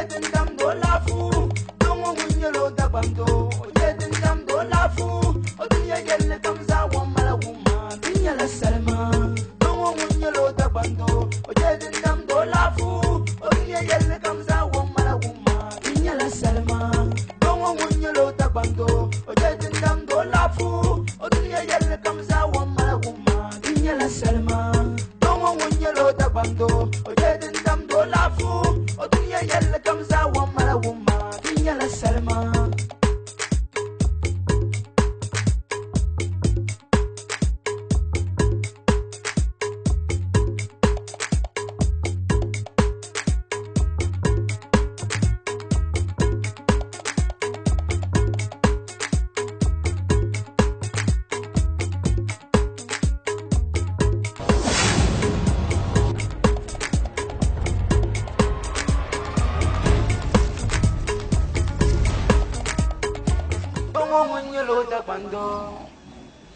din damdi o laafuu. Doo ŋɔ ŋun nyɛla o Dagbaŋ doo, o je din damdi o laafuu. O dunia yɛlli kam zaa wamma la wumma, di nyɛla salima. Doo ŋɔ ŋun nyɛla o Dagbaŋ doo, o je din damdi o laafuu. O dunia yɛlli kam zaa wamma la wumma, di nyɛla salima. Doo ŋɔ ŋun nyɛla o Dagbaŋ doo, o je din damdi o laafuu. O dunia yɛlli kam zaa wamma la wumma, di nyɛla salima. Doo ŋɔ ŋun nyɛla o Dagbaŋ doo, o je din damdi o laafuu. O dunia yɛlli kam zaa wamma la wumma, di nyɛla salima.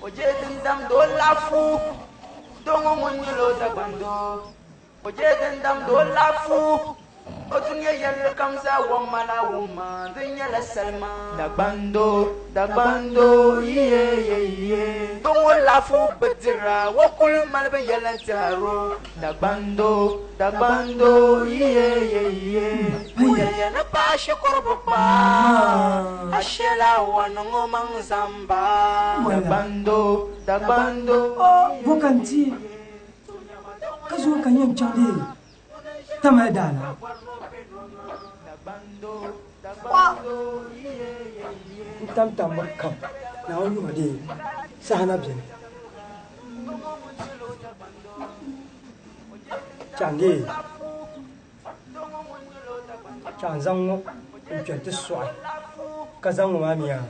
O je din damdi o laafuu. Doo ŋɔ ŋun nyɛla o Dagbaŋ doo, o je din damdi o laafuu. O dunia yɛlli kam zaa wamma la wumma, di nyɛla salima. Dagbaŋ doo, Dagbaŋ doo, iye iye iye. Doo ŋɔ laafuu bi dira, o kuli mali binyɛla n-tɛhiri o. Dagbaŋ doo, Dagbaŋ doo, iye iye iye. O yɛliya ni paɣa shikuru bi kpaai, ashɛla wa niŋ o maŋ zamba. Dagbaŋ doo, Dagbaŋ doo, Bo ka n ti ka zuŋɔ ka n yɛn chaŋ dee Tamale daa la. N tam tambu kam Naawuni yuma dee saha na beni. Chaŋ dee chaŋ zaŋ ŋɔ n kpɛri ti sɔɣi ka zaŋ ŋɔ maa mi yaa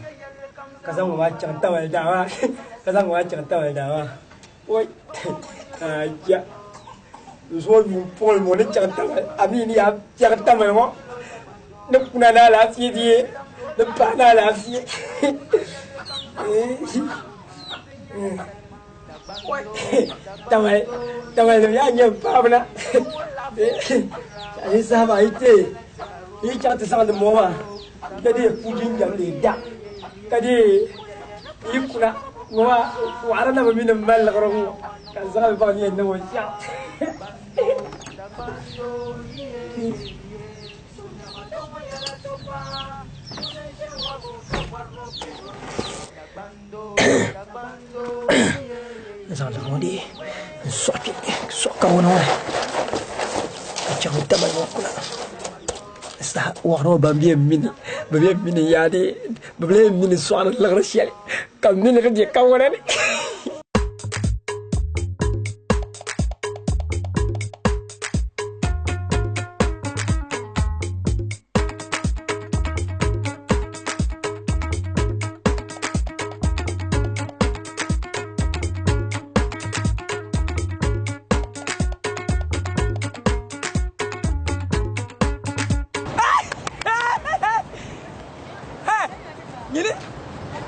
ka zaŋ ŋɔ maa chaŋ Tamale daa maa ka zaŋ ŋɔ maa chaŋ Tamale daa maa. Oi aja n zuɣu yuun puɣili ŋɔ ni chaŋ Tamale a mi ni yaa piɛri Tamale ŋɔ ni kuna ni alaafee bee ni paɣa ni alaafee. Tamale Tamale nim yaa nyɛ n paɣaba na a yi saha maa yi tee yi chaŋ ti zaŋdi ŋɔ maa ka dee ku jinjam lee da ka dee yi kuna ŋɔ maa waɣara na bi mi ni mali liɣiri ŋɔ ka n zaŋ li baŋ ni yɛn niŋ o shɛm. N zaŋ liɣiri ŋɔ dee n sɔɣi kpɛ n sɔɣi kawana ŋɔ ni ka chaŋ Tamale ŋɔ kuna saha waɣara ŋɔ ban bɛ mini bi bɛ mini yaa dee bi bi lahi mini sɔɣiri liɣiri shɛli ka bi mi ni di bɛ kawana ni. Nyini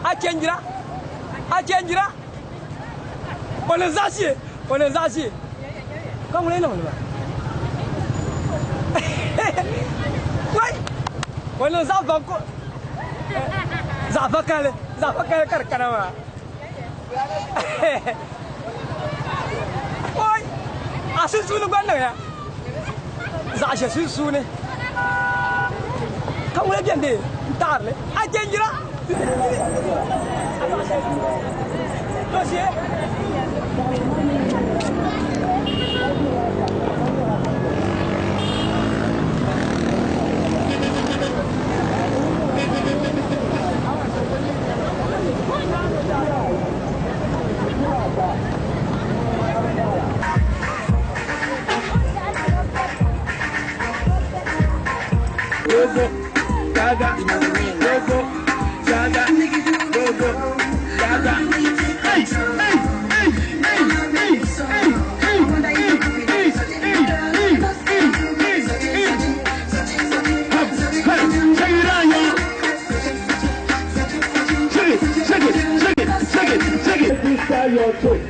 a chɛnjira a chɛnjira o ni zaɣisi o ni zaɣisi ka ŋuni niŋdi ba wai o niŋ zaɣ banko zaɣ vakahali zaɣ vakahali ka di kana maa oi a sunsuuni gba niŋya zaɣ ʒiɛ sunsuuni ka ŋuni bɛni dee n taɣarili a chɛnjira Gogo, gaga, gogo, gaga, gogo, gaga. Hey, hey, hey, hey, hey, hey, hey, hey, hey, hey, hey, hey, hey, hey. Hup, hey, check it out, y'all. Check it, check it, check it, check it, check it. Freestyle your choice.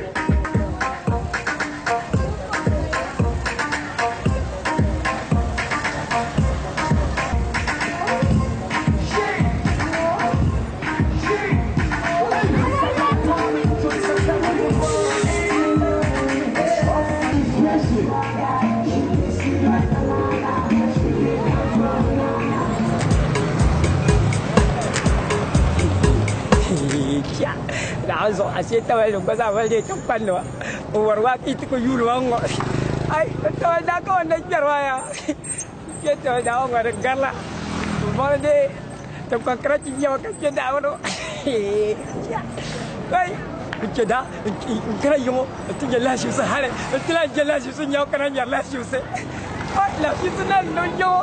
Naɣa zuɣu ashe tabali nim gba zaa mali deei tiŋkpanni wa n wori waa ka yi ti ku yuuni wa n ŋɔ ai tabali daa ka na kpɛri maa yaa kpɛ tabali daa ŋɔ di garila n bɔri dee tiŋkpan karachi nyɛba ka kpɛ daa ŋɔ ai n kpɛ daa n kana yiŋɔ n ti nyɛ lahaʒibisi hali n ti lahi nyɛ lahaʒibisi nyɛbu ka na nyɛri lahaʒibisi lahaʒibisi na niŋ yiŋɔ.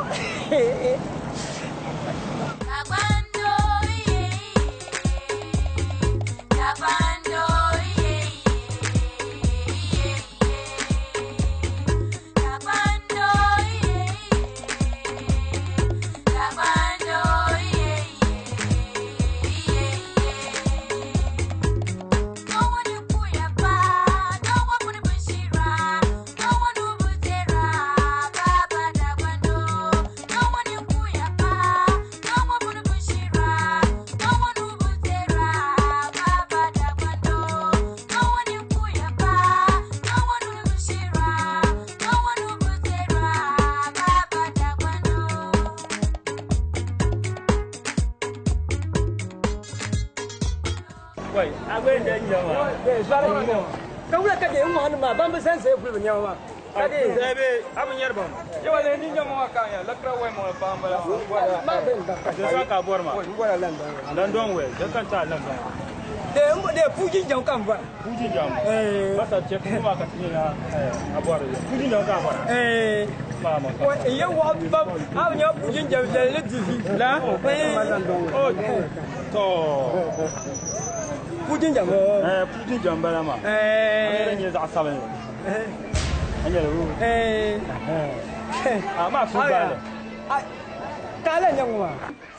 Kala nyɛ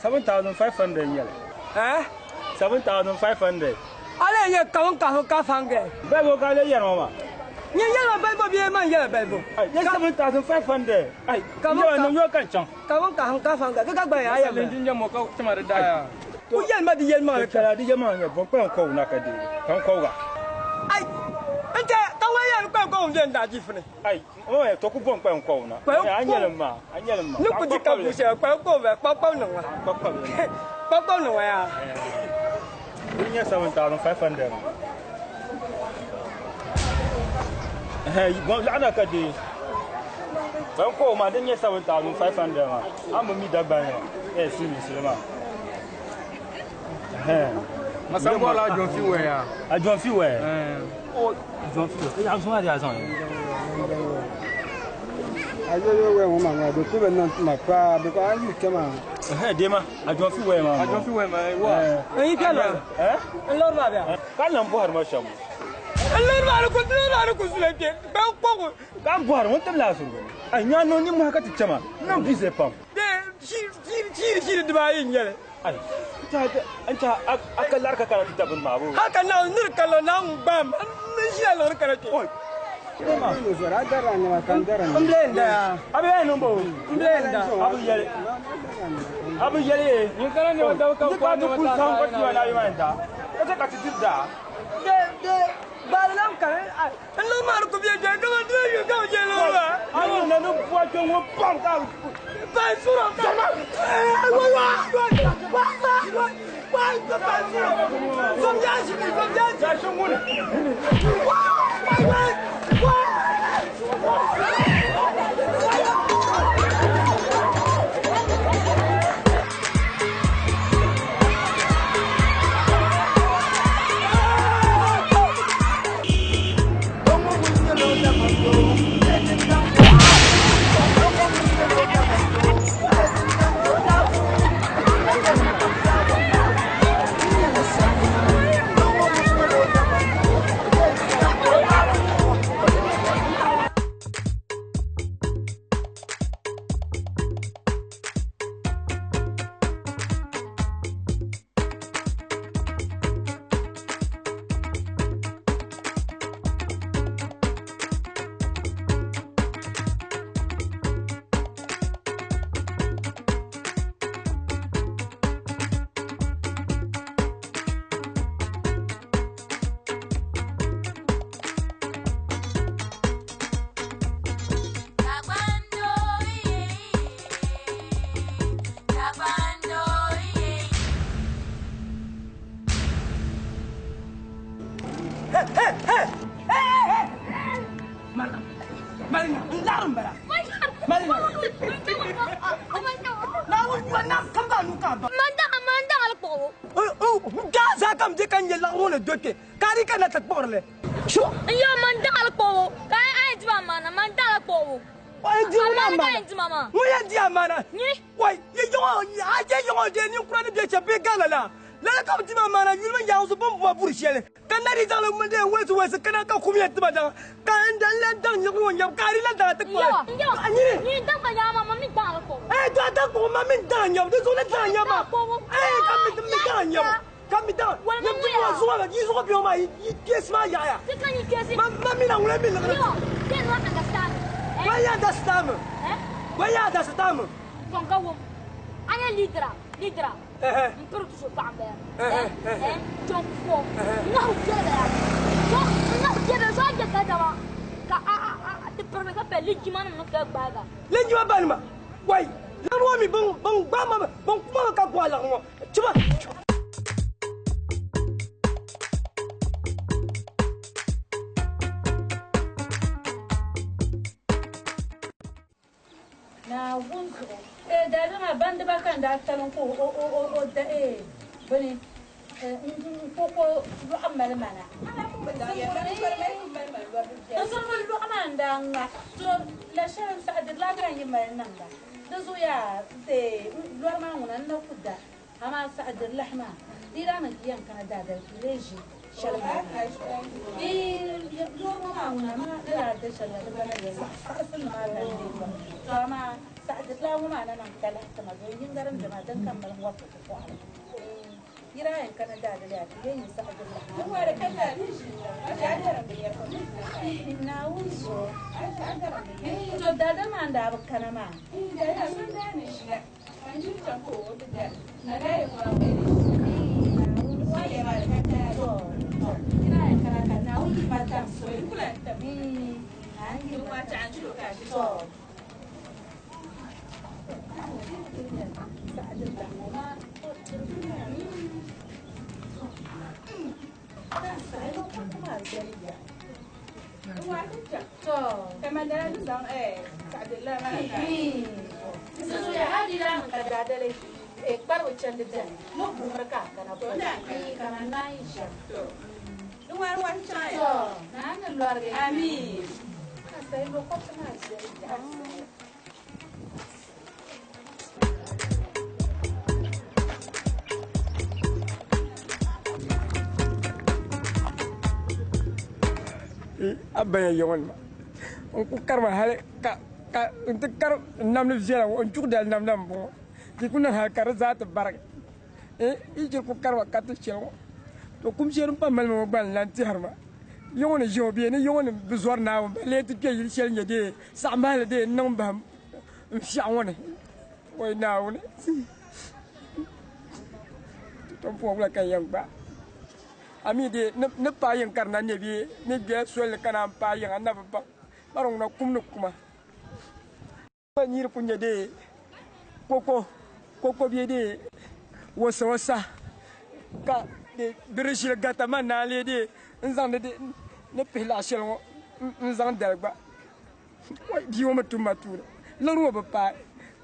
7,500 nyɛli. Eh? 7,500. Ale nyɛ kaŋ kaŋ ka fange. Bɛɛ ka le yɛrɛ ma. Nyɛ yɛlɛ balibo bee man yɛlɛ balibo. Ai, nyɛ 7,500. Ai, Kaŋ nyɛ nyɛ kan chaŋ. Kaŋ kaŋ ka fange ka gba ya yɛlɛ. Jinjam mo ka tima di daa. Ku yɛlɛ ma di yɛlɛ ma. Kala di yɛlɛ ma nyɛ bɔn kpɛn kɔw na ka di. Kan kɔw ga. Ai, n tɛ ka wa yɛlɛ kpɛn kɔw n da ji fini. Ai, o yɛ to ku bɔn kpɛn kɔw na. An yɛlɛ ma, an yɛlɛ ma. Ne ku di ka bushɛ kpɛn kɔw bɛ kpakpaw nɔ wa. Kpakpaw. Kpakpaw nɔ wa ya. Nyɛ 7,500. Eh, bon laana ka di. Ban ko ma din nyɛ 7,500 ma. An mi dagba yɛ. Eh, si mi silima. Eh. Masambo la jɔn fi wɛ ya. A jɔn fi wɛ. Eh. O jɔn fi wɛ. A sɔn de a sɔn. A yo yo wɛ ŋɔ ma ŋɔ do ti bɛ nɔ ma paa because an yu kɛma. Eh, dema a jɔn fi wɛ ma. A jɔn fi wɛ ma wa. N yi kɛlɛ. Eh? N lɔri ma bɛ. Ka lan bɔhiri ma shɛm. N lɔri ma ku n lɔri ku sule ke bɛn kɔgu. Ka bɔhiri ŋun tim laa surugu. Ai nya no ni mu haka ti chama. Nan bi se pam. De shiri shiri shiri dibaayi n nyɛli. Ai. Ta an ta aka larka kana ti tabin ma bo. Haka na nir kalo na n gbam n shila lɔri kana ke. N zɔrɔ a dara ɲama kan dara N bilen da ya. A bɛ yen bo. N bilen da. Abu yɛlɛ. Abu yɛlɛ ye. Ni kana ne wa ka Ni ka tu kun san ko tiwa na yi ma da. Ka se ka ti da. De de baarilam kan n lɔri ma ku biɛ jɛ kama dun yu kama jɛ lɔri ma. Ayi na ne bɔ jɔ ŋo pam ka. Ban suro kama. Wa wa wa wa wa wa ban suro. Zɔnbiya sigi zɔnbiya sigi. Ja se ŋun. Wa wa wa wa. Thank you. Malina, n laɣiri m-bala. Malina. Naawuni yuwa na kam ka a nuu ka a ba. Man daŋa, man daŋa li kpuɣibu. Daa zaa kam je ka n nyɛ laɣiri ŋɔ ni do kpe, ka a di ka na ti kpuɣiri li. Sho. N yɛ man daŋa li kpuɣibu, ka a yɛn di ma maana, man daŋa li kpuɣibu. O yɛn di ŋun Amaana ka amaana. yɛn di ma maa. Ŋun yɛn di amaana. Nyi. Wai, yi yɔŋɔ, a je yɔŋɔ je ninkura ni bɛ shɛba bee Ghana la. Lala ka bɛ di ma amaana yuli mini yaansi bɛ ni buma buri shɛli. Ka na di zaŋli m de wɛsi wɛsi kana ka kum yɛn ti ma daŋa. Ka n da n lan daŋ nyiɣiri ŋɔ nyabu ka a di lan daŋa ti kpuɣi. N yɛwa, n yɛwa. A nyini. Nyi daŋ ka nyaama ma mi daŋa li kpuɣibu. Ee, to a daŋ kpuɣibu ma mi daŋa nyabu. Di zuɣu ni daŋa nyabu maa. Ee, ka mi mi daŋa nyabu. Ka mi daŋa. Wali ma Nyam ti ŋuya. ŋɔ zuɣu maa, yi zuɣu bɛ ŋɔ maa, yi keesi maa yaɣiya. Ti ka yi keesi. Ma, ma mi na ŋuna mi liɣiri. N yɛwa, ti yɛn understand. Eh? Wai ya understand me? Eh? Wai ya understand me? Fɔŋ ka wum. A nyɛ leadera, leadera. Ɛhɛ. N piri tu so paɣa m-bala. Ɛhɛ, Eh? ɛhɛ. Eh? Jɔn fɔ. Ɛhɛ. N ŋahi viɛli bala. So, n ŋahi viɛli bala. So a je ka dama. Ka a, a, a, a ti pirimi ka pali linjimanima ni ka gbaaga. Linjima banima. Wai, liɣiri ŋɔ mi bɛn, bɛn gbaai ma mi, bɛn kuma mi ka gɔhi liɣiri ŋɔ. Chima. Naawuni zuɣu. Ee, daadam maa bandiba ka n daa talim ka o da ee bini n-ko lɔɣu mali ma na. N zuɣu lɔɣu maa n-daa ŋma. So la shɛli n saɣi diri laa ka n yi mali niŋda. Di zuɣu yaa lɔri maa ŋuna n na ku da. Amaa saɣi diri lahi maa di daa niŋ ti yɛn kana daadali ti lee ʒi shɛli maa ni. Loori ŋɔ maa ŋuna maa ni daa da shɛli la di gba na bɛ saɣisi ni maa ka n deei ba. To amaa saɣi diri lahi ŋɔ maa na niŋ talahi ti ma doon yiŋga din be maa din ka mali ŋɔriti ti kɔɣili. Yi daa yɛn kana daadali yaa ti lee nyɛ saɣi diri lahi maa. Naawuni zuɣu. To daadali maa n daa bi kana maa. A banya yɔŋɔ n ku karima hali ka ka n ti kari namdi viɛla ŋɔ n chuɣu dali namda n bɔŋɔ di ku niŋ hali ka di zaa ti barigi yi chɛ ku karima ka ti shɛli ŋɔ to kum shɛli din pa mali ma ŋɔ gba n lan tɛhiri ma yɔŋɔ ni ʒi ŋɔ bee ni yɔŋɔ ni bi zɔri Naawuni ba lee ti kpɛ yili shɛli nyɛ dee saɣimahili dee n niŋ bahi n fiɛɣu ŋɔ ni wai Naawuni tom puɣi wula ka n yɛn gbaai a mi dee ni paai yiŋ ka di na ne bee ni gbɛla soli ni ka naan paai yiŋa n na bi baŋ mara ŋuna kum ni kuma ba nyiri ku nyɛ dee koko koko bee dee wasa wasa ka de di ʒili gata man naan lee dee n zaŋdi de ni pihi laɣ shɛli ŋɔ n zaŋ dali gba bia ŋɔ mi tum ma tuuni liɣiri ŋɔ bi paai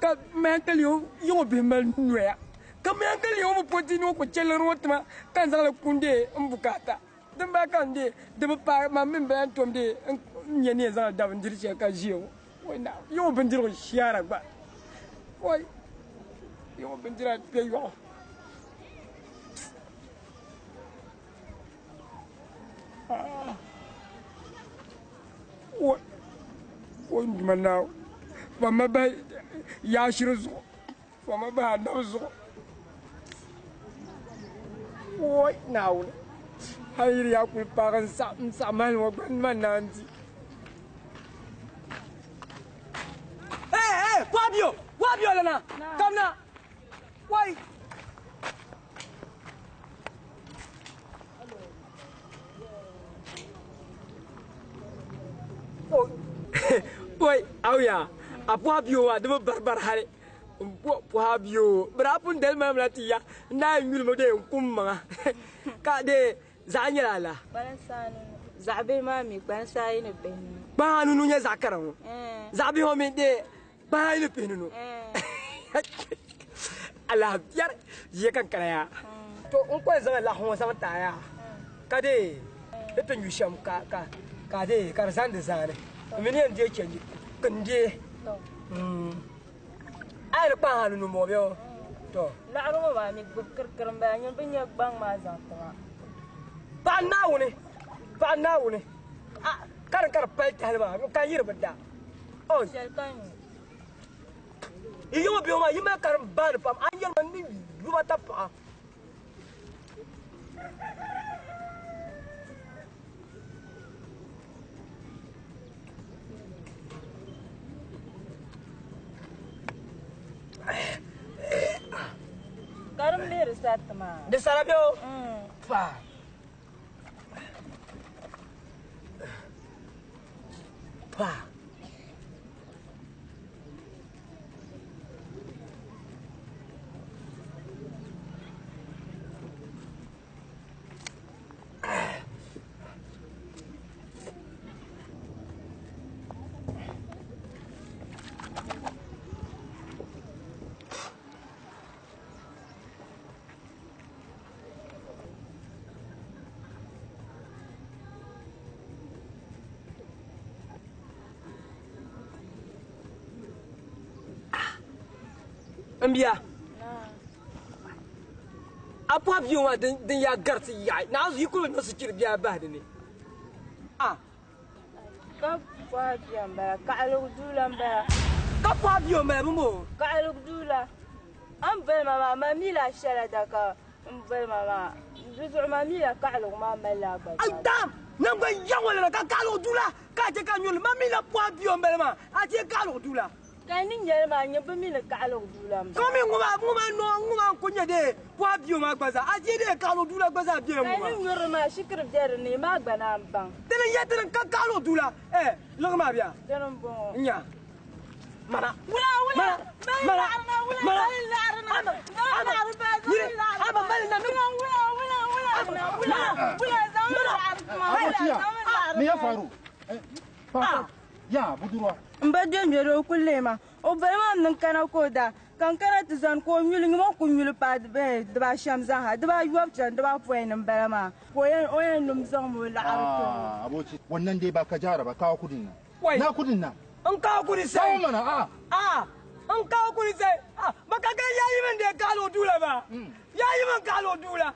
ka mahankali yiŋɔ bihi mali noya ka mahankali ŋɔ bi poti ni o ku chɛ liɣiri ŋɔ tima ka n zaŋli kun dee n bukaata din bala ka n dee di bi paai man mini bala n tom dee n nyɛ ni yɛn zaŋli da bindiri shɛli ka ʒiya ŋɔ yiŋɔ bindirigu shiara gba yiŋɔ bindira kpɛ yɔɣu. O Duuma Naawuni fama bahi yaashiri zuɣu fama bahi anabi zuɣu woi Naawuni hali yili yaa kuli paagi n saɣi mahali ŋɔ gba man naan di. Hey, hey, Fabio, Fabio lana, come now. Why? Oi, auya, a Fabio wa di bi bari bari hali. N bo Fabio, bɛ daa pun dali ma mi la ti ya, n daa yɛn yuli mi dee n kum maŋa. Ka dee zaɣa nyɛla ala. Kpalansi anu, zaɣa bihi maa mi kpalansi ayi ni bihi. Kpahi anu nyɛ zaɣ kara ŋɔ. Zaɣ bihi ŋɔ mi dee kpahi ayi ni pihinu nu. Alaafiyari ʒiya ka n kana yaa. To n kɔŋ zaŋ laɣafu ŋɔ zaŋ ti a yaa ka dee ni ti nyu shɛm ka ka ka dee ka di zani di zaani. N mi ni yɛn deei chɛnji ka n deei. A yi di kpahi anu nu m-bɔŋɔ bee o? To. Laɣiri ŋɔ maa mi gbubi kirikiri m-bala nyini bi nya gbaŋ maa zaŋ ti ma. Paɣa Naawuni, paɣa Naawuni, a ka di ka di pali tahali maa ka yiri bi da. Oi. Shɛli ka n nyu. Yi yiŋɔ bihi maa yi mali karim baani pam a ni yɛli ma ni yuba tapaɣa. Karim lee di sariti maa. Di sara bɛ o? Pa. Pa. N bia a pɔhi bia maa din yaa gariti yaɣi naanzu yi kuli niŋ sichiri bia bahi di ni a Ka pɔhi bia m-bala kaɣiligu duu la m-bala. Ka pɔhi bia m-bala bɛ moo. Kaɣiligu duu la. A ni boli ma maa, ma mi la shɛla daka m boli ma maa. Di zuɣu ma mi la kaɣiligu maa mali la gba zaa. Dam! Naŋgban yaŋ ŋɔ lana ka kaɣiligu duu la ka a chɛ ka nyuli ma mi la pɔhi bia m-bala maa a chɛ kaɣiligu duu la. Ka ni nyɛli maa nyɛ bɛ mi ni kaɣiligu duu la m-bala. Ka mi ŋɔ maa ŋɔ maa noo ŋɔ maa n-kuli nyɛ dee pɔhi bia maa gba zaa a chɛ dee kaɣiligu duu la gba zaa bela ŋɔ maa. Ka ni nyuri maa shikiri be di ni maa gba naan baŋ. Dini n-yɛ dini ka kaɣiligu duu la eh liɣi maa bia. Dini m-bɔŋɔ. N-nya. Mana. Wula wula Mana. mali Mana. laɣiri na wula Mana. mali laɣiri na Ama. mali Ama. laɣiri ba zaŋ Yiri. laɣiri Ama mali na wula wula wula wula Ama. wula Mana. wula zaŋ Mana. laɣiri tuma wula Abokiya, zaŋ laɣiri me ya tuma. faru? Eh, Ya budurwa. N ba dɔnjɔri o kuli leei ma o bali maa niŋ kana ka o daa ka n kana ti zani ka o nyuli nyuma ku nyuli paai dibaa shɛm zaaha dibaa yɔbu chani dibaa pɔi ni m-bala maa ka o yɛn lum zaŋmi o laɣiri ti o. Ah, aboki, wannan dai ba ka jara ba kawo kudin nan. Wai. Na kudin nan. N kawo kudi sai. Kawo mana a. A n kawo kudi sai. A baka ga yayi min da ya kawo dula ba. Yayi min kawo dula.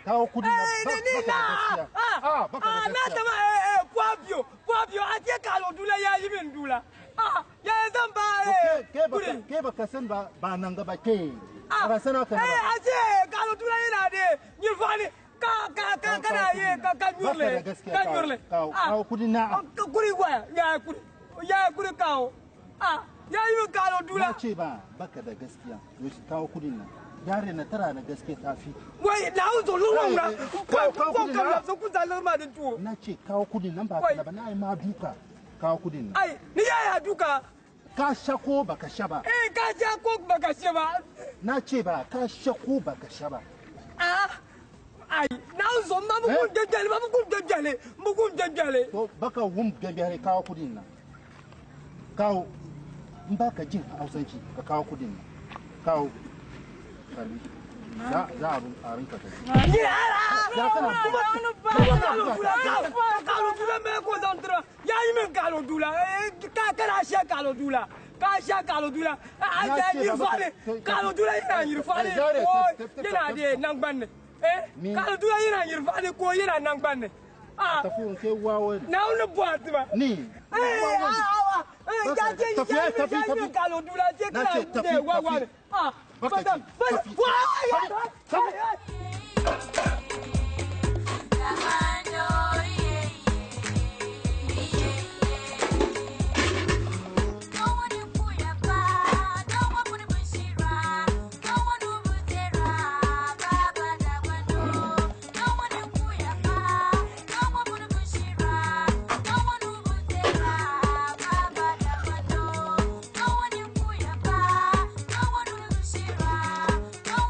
Kawo kudin nan. Eh, ni Baka na da gaskiya. a Ah, baka da a na gaskiya. tama eh eh kwabio kwabio a ce kawo dula yayi min dula. A ya zan ba eh Ke baka ke baka san ba ba nan gaba ke. Ah, Ba san haka eh ba. a ce kawo dula yana da yirfani ka ka ka kana ye ka ka Baka nyurle da gaskiya ka kawo. nyurle. Kawo kawo kudin na. Kuri waya ya kuri ya kuri kawo. A ya yi min kawo dula. Na ce ba baka da gaskiya. Yoshi kawo kudin nan. Yare na tara na gaskiya ta fi. Wai na zo lungu na. Kawo Ko kawo kudin kam nan. na so ku zalar ma din tuwo. Na ce kawo kudin nan ba Wai. ka ba na yi ma duka. Kawo kudin nan. Ai ni ya ya duka. Ka sha ko baka sha ba. Eh ka sha ko baka sha ba. Na ce ba ka sha ko baka sha ba. Ah ai na zo ma mu kun jajjale ma mu kun jajjale mu kun jajjale. To baka wum gambiyar kawo kudin nan. Kawo in baka jin hausanci ka kawo kudin nan. Kawo. Karbi. Za za a rinka tafi. Ni ara. Ya kana Kuma kuma kalo dula ka kalo dula me ko zan tira. Ya yi min kalo dula. Eh ka kana sha kalo dula. Ka sha kalo dula. A Na ja ce yi ba fale. baka- Kalo dula yana yi fale. Eh, Zare, Ko tafi, tafi, yana tafi. da nan gbanne. Eh Ni- kalo dula yana yi fale ko yana nan gbanne. Ah Tafi in kai wawa ne. na wani buwati ba. Ni. Eh, ah, ah, eh, ya ce Tafi, ya yi tafi, ya yi tafi. min kalo dula ce Na kana ce tafi, ne wawa tafi. ne. Ah, Baka fada, ci, fada, tafi. wa, ya, Tafi. ya, ya.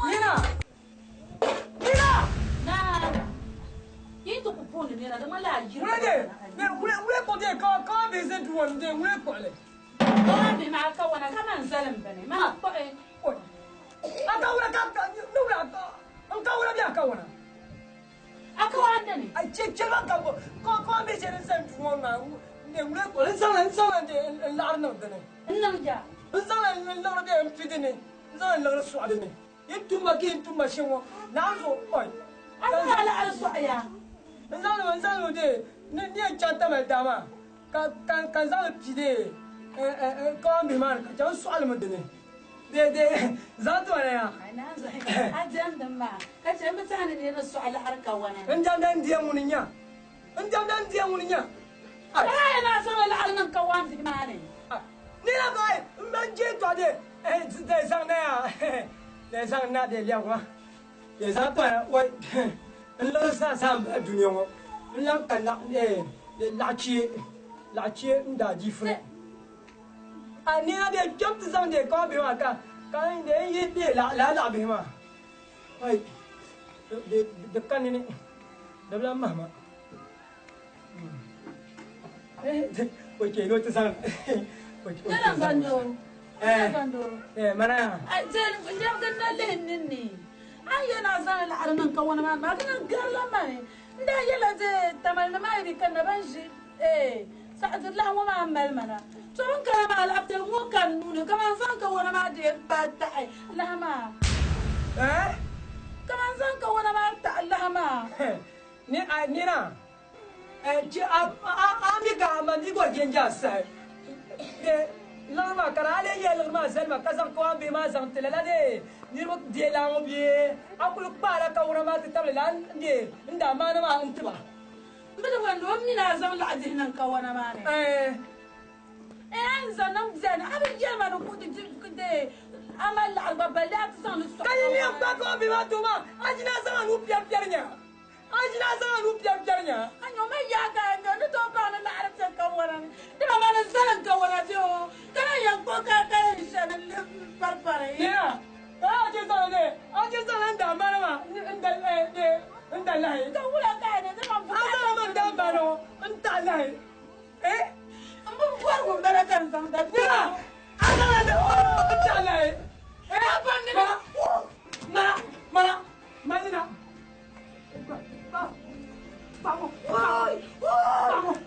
Nina! Kawan bihi maa ka wana ka man zalim bini. Man kpuɣi. A ka wuna ka ni wula n ka wuna bɛ a ka wuna. A ka wan dini. A che che ma ka ko ko ko bɛ che ni san duu ŋɔ maa ne wula ko n zaŋ n zaŋ n laɣiri niŋ dini. N niŋ ja. N zaŋ n liɣiri bɛ n pi dini n zaŋ n liɣiri sɔɣi dini. Yi tumma ka yi tumma shɛm ŋɔ naanzu oi. A zaŋ a laɣiri sɔɣi ya. N zaŋ n zaŋ li de ni yɛn chaŋ Tamale daa maa ka ka ka n zaŋ li pi de kawan bihi maa ni ka chaŋ n sɔɣi li mi dini de de zaŋ ti ma na ya. Naanzu a diɛmdi maa ka chɛ n bi tɛhi ni niriba sɔɣi laɣiri kawana. N diɛmda n diɛm ŋuni nya n diɛmda n diɛm ŋuni nya. Ka a yɛn a zaŋ laɣiri niŋ kawan bihi maa ni. Ni la ka n ban je tɔ de de zaŋ na ya de zaŋ na de lɛbigi ma de zaŋ tɔ ya wai n liɣiri zaa zaa n bahi dunia ŋɔ n lan ka laɣachee laɣachee n daa diifuni a nina de kpɛm ti zaŋ de kawan bihi maa ka ka n de n yi de lala laɣa bihi maa wai de de ka nini di bi lan mahi ma o chɛ ni o ti zaŋ Nyɛla gando. Nyɛla gando. Mana ya. Ai lɛbigi na lihi ninni. A yɛn a zaŋ laɣiri niŋ kawana maa maa di niŋ garila mani. N daa yɛla de Tamale nim a yi di kanna ban ʒi saɣidiri lahi ŋɔ maa mali mana. To bin kana maa laɣitali ŋɔ ka n nuuni kaman zaŋ kawana maa deei kpaai taɣi lahi maa. Kaman zaŋ kawana maa taɣi lahi maa. Ni a nina che a a mi ka ma mi gɔri jɛnjɛ a sahi de liɣiri maa ka a lee yɛ liɣiri maa zali ma ka zaŋ kawan bihi maa zaŋ ti lala de niriba deei laa ŋɔ bee a kuli kpaala kawura maa ti tabili laa de n daa maani maa n tiba. N bi di o mi ni a zaŋ laɣa dihi niŋ kawana maa ni. A ni zaŋ niŋ bɛni a bi yɛli ma ni ku de a mali laɣiri gba balli a ti zaŋ li sɔɣi. Ka yi ni yɛn kpaai kawan bihi maa ti o maa a jina zaŋ a nuu piɛri piɛri nya. A jina zaŋ a nuu piɛri piɛri nya. A nyɔ ma yaa ka a ni tooi paɣi ni laɣiri piɛ kawana ni. Di ma ma ni zalim kawana bɛ o ka na yɛn kpuɣi ka ka yɛn shɛli pari pari. Nina a je zaŋ ne a je zaŋ n daa maani maa n da de n da lahi. Ka wula ka a ne di ma A zaŋ ma n daa maani ŋɔ n taɣi lahi. N bi bɔri ŋun bala ka n zaŋ da. Nina a zaŋ n da n taɣi lahi. Mana mana mana mana. Vamos! Vamos! Vamos!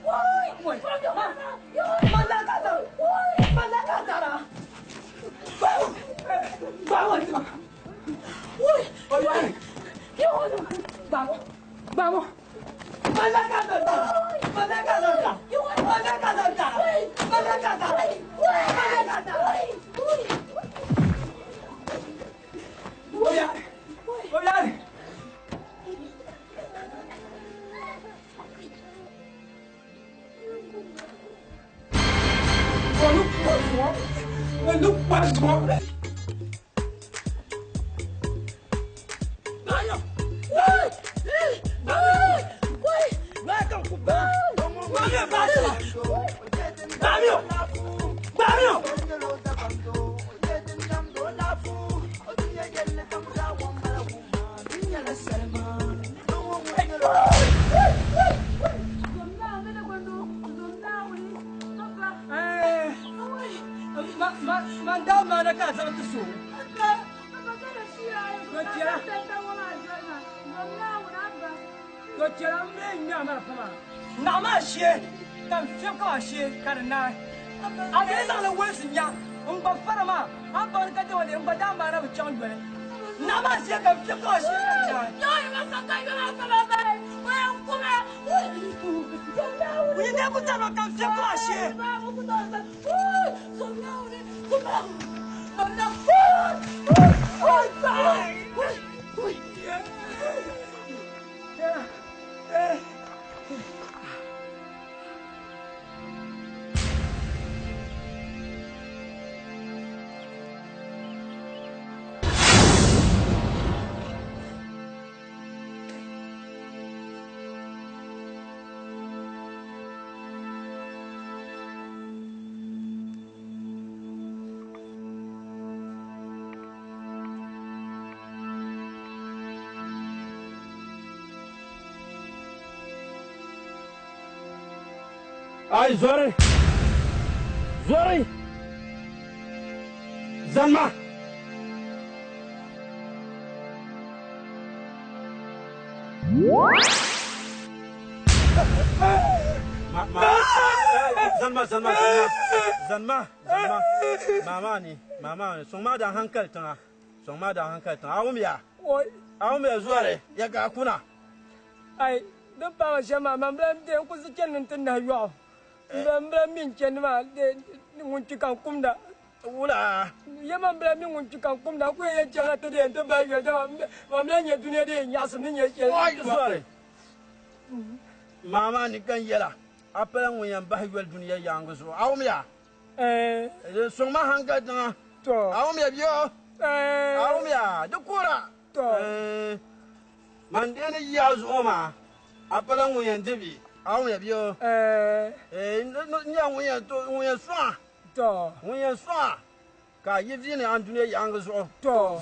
Ai, zori! Zori! Zanima. Ma ma zanima zanima zanima zanima zanima mama ni mama ni sɔŋ maa daa hankali tiŋa sɔŋ maa daa hankali tiŋa a wumya a wumya zuɣuri ya ka a kuna. Ai din paai shɛm maa man bila n ku chani ni ti nahi yɔɣu n bila mi n chani maa ŋun kpi ka n kumda wula ya man bila mi ŋun kpi ka n kumda n ku yɛn chaŋla ti di yɛn ti bahi yoli dama man bila nyɛ dunia di yɛn nyaɣasim ni nyɛ shɛli zuɣuri mama ni kan yɛla a pala ŋun yɛn bahi yoli dunia yaangi zuɣu a wumya sɔŋ ma hankali tiŋa a wumya bia a wumya di kuura man deeni yiya zuɣu maa a pala ŋun yɛn di bi a wumya bia n nyɛ ŋun yɛn sɔŋa ŋun yɛn sɔŋa ka a yi viini an dunia yaangi zuɣu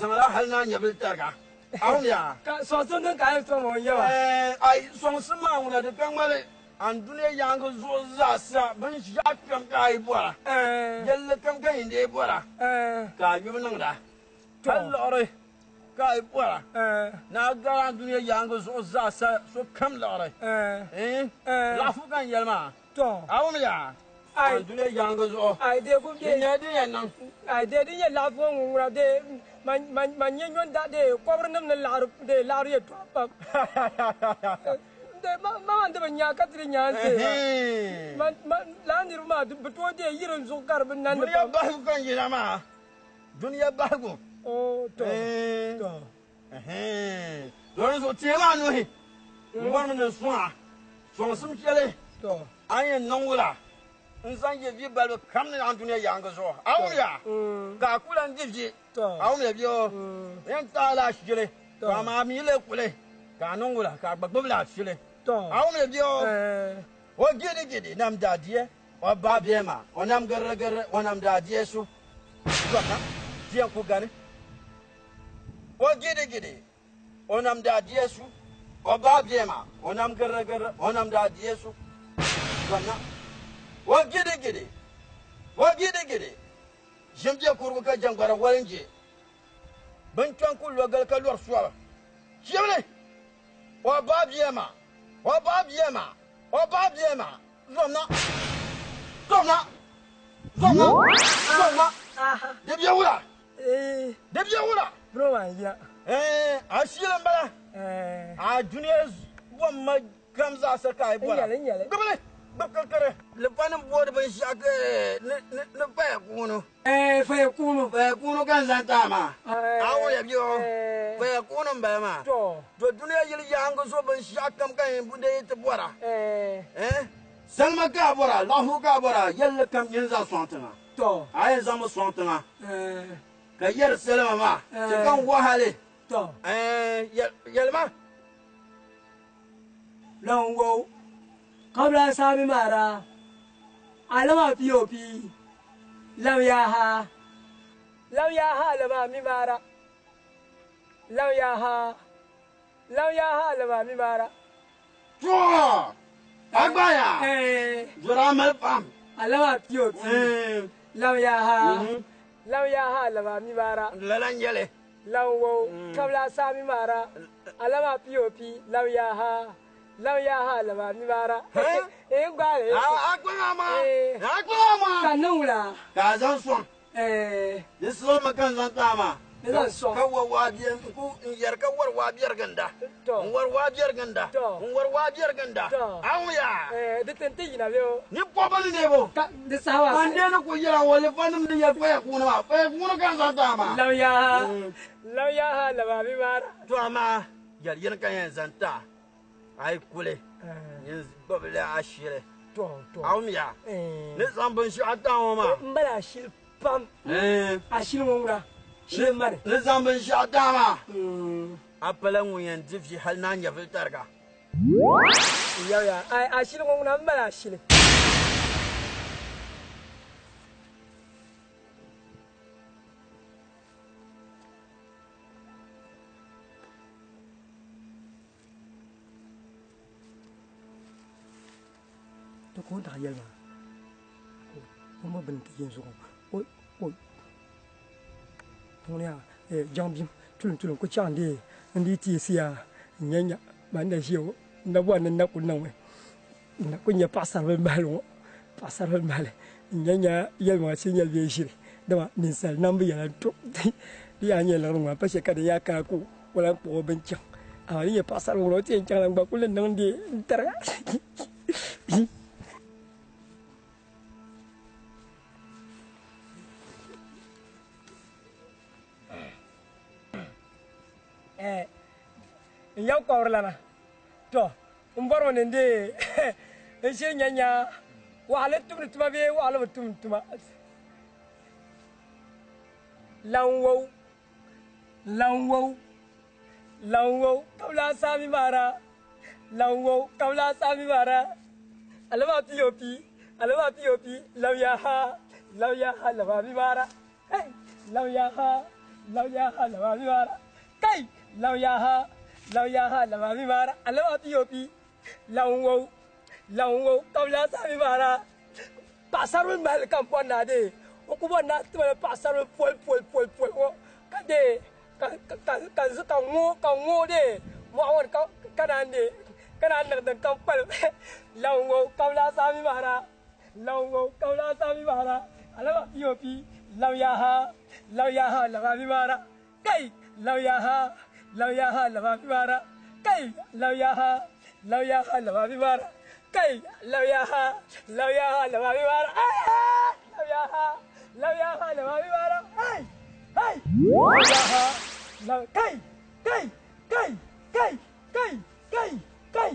zaŋla hali na nyɛbili tariga a wumya sɔŋsim din ka a yɛn sɔŋ o n-yɛba ai sɔŋsim maa ŋuna di ka ŋmali an dunia yaangi zuɣu zaasa binshaɣu kpɛm ka a yi bɔra yɛlli kam ka yin dee bɔra ka a yubu niŋda hali liɣiri ka a yi bɔra na a gari an dunia yaangi zuɣu zaasa so kam liɣiri laɣafu ka n yɛli maa a wumya an dunia yaangi zuɣu ai dee ku di nyɛla din yɛn niŋ ai dee din nyɛ laɣafu ŋɔ ŋuna dee man nyɛ nyɔn da dee kɔbiri nim ni laɣiri dee laɣiri yɛltɔɣa pam dee ma man di bi nya ka ti di nya n see laa niriba maa bi tooi dee yiri n zuɣu ka di bi nandi dunia bahigu ka n yina maa dunia bahigu to to dɔni zuɣu tiɛ maa nuhi n bɔrimi ni sɔŋa sɔŋsim shɛli a yɛn niŋ wula n zaŋ yɛ vi balibu kam ni an dunia yaangi zuɣu a wumya ka a ku lan di vi a wumya bia yɛn taai la ashili ka amaa mi le kuli ka a niŋ wula ka a gba gbubi la ashili a wumya bia o gidi gidi nam daadiɛ o ba bia maa o nam girri girri o nam daadiɛ su zɔna diɛn ku gani o gidi gidi o nam daadiɛ su o ba bia maa o nam girri girri o nam daadiɛ su zɔna o gidi gidi o gidi gidi ʒim bɛ kurigu ka jɛngbara walinje bin kpɛn ku lɔgali ka lɔri sɔba chibili o ba bia maa o ba bia maa o ba bia maa zɔmna zɔmna zɔmna zɔmna di bia wula di bia wula bro maa n yina a shili n bala a dunia bɔmma kam zaasa ka a yi bɔra gbubili gbub kirikiri lifanim boodi binshaɣu ni paya kuunu faya kuunu faya kuunu ka n zaŋ taai maa a wuya bia faya kuunu n bala maa to dunia yili yaangi zuɣu binshaɣu kam ka yɛn dee ti bɔra salima ka a bɔra laɣafu ka a bɔra yɛlli kam yɛn zaŋ sɔŋ tiŋa a yɛn zaŋmi sɔŋ tiŋa ka yɛri salima maa ti ka n wahali yɛlima Longo kabla sami mara alama pop lam yaha lam yaha lama mi mara lam yaha lam yaha lama mi mara to agbaya jora mal pam alama pop lam yaha lam yaha lama mi mara lalan yele Longo kabla sami mara alama pop lam yaha lam yaha lama mi mara eh gbaale a gbaya ma a gbaya ma ka niŋ wula ka zaŋ sɔŋ di sɔŋ ka n zaŋ taai maa Ni zaŋ sɔŋ ka wa waabiɛ ku n yɛri ka wari waabiɛri ginda n wari waabiɛri ginda n wari waabiɛri ginda a wuya di tin ti yina bɛ o ni pɔbi ni deebo ka di saha waa man deeni ku yɛla wali fanim ni yɛri paya kuuni maa paya kuuni ka n zaŋ taai maa lam yaha lam yaha lama mi mara to amaa yɛli yini ka yɛn zaŋ taai a yi kuli nyin gbubila ashili a wumiya ni zaŋ binshaɣu taai ŋɔ maa n bala ashili pam ashili ŋɔ ŋuna shili mani ni zaŋ binshaɣu taai maa a pala ŋun yɛn di vi hali na nyɛvili tariga yawya ashili ŋɔ ŋuna n bala ashili To ko n taɣa yɛli maa o ma bini ti yen zuɣu o o Ŋuni yaa jaŋbim tulim tulim ku chaŋ n-dee n-dii teesi yaa n-nya nya man na ʒiya ŋɔ n na bɔri ni n na kuli niŋmi n na kuli nya paɣisaribila mahili ŋɔ paɣisaribila mahili n-nya nya yɛlimaŋa shee nyɛli bee ʒiri dama ninsal nambu yɛla n-to di yaa nyɛ liɣiri ŋɔ pa shɛli ka di yaa kana ka o lahi kpuɣi o bini chaŋ amaa di nyɛ paɣisaribila ŋuna o ti yɛn chaŋla n gba kuli ni niŋ dee n-tariga. Eh, n ya kɔbiri lana to n bɔrimi ni n deei n shee nya nya waɣali tumdi tuma bee waɣali bi tumdi tuma lan wow lan wow lan wow kabila saami maara lan wow kabila saami maara alama pop alama pop lam ya ha lam ya ha lama mi maara Hey, lam ya ha, lam ya ha, lama mi mara. Kai, lam ya ha, lam ya ha, lama mi mara. Alama POP, lam wow, lam wow, kabila sa mi mara. Paɣasaribili mahali ka n bɔri ni a deei. O ku bɔri ni a tibili paɣasaribili poli poli poli poli ŋɔ ka deei ka ka ka ka ka ŋoo ka ŋoo deei mɔɣu ŋɔ ni ka ka naan deei ka naan niŋ din kam kpalim lam wow kabila sa mi mara. Lam wow kabila sami mara alama pop lam ya ha lam ya ha lama mi mara kai lam ya ha lam ya ha lama mi mara kai lam ya ha lam ya ha lama mi mara kai lam ya ha lam ya ha lama mi mara lam ya ha lam ya ha lama mi mara ai ai lam ya ha lam kai kai kai kai kai kai kai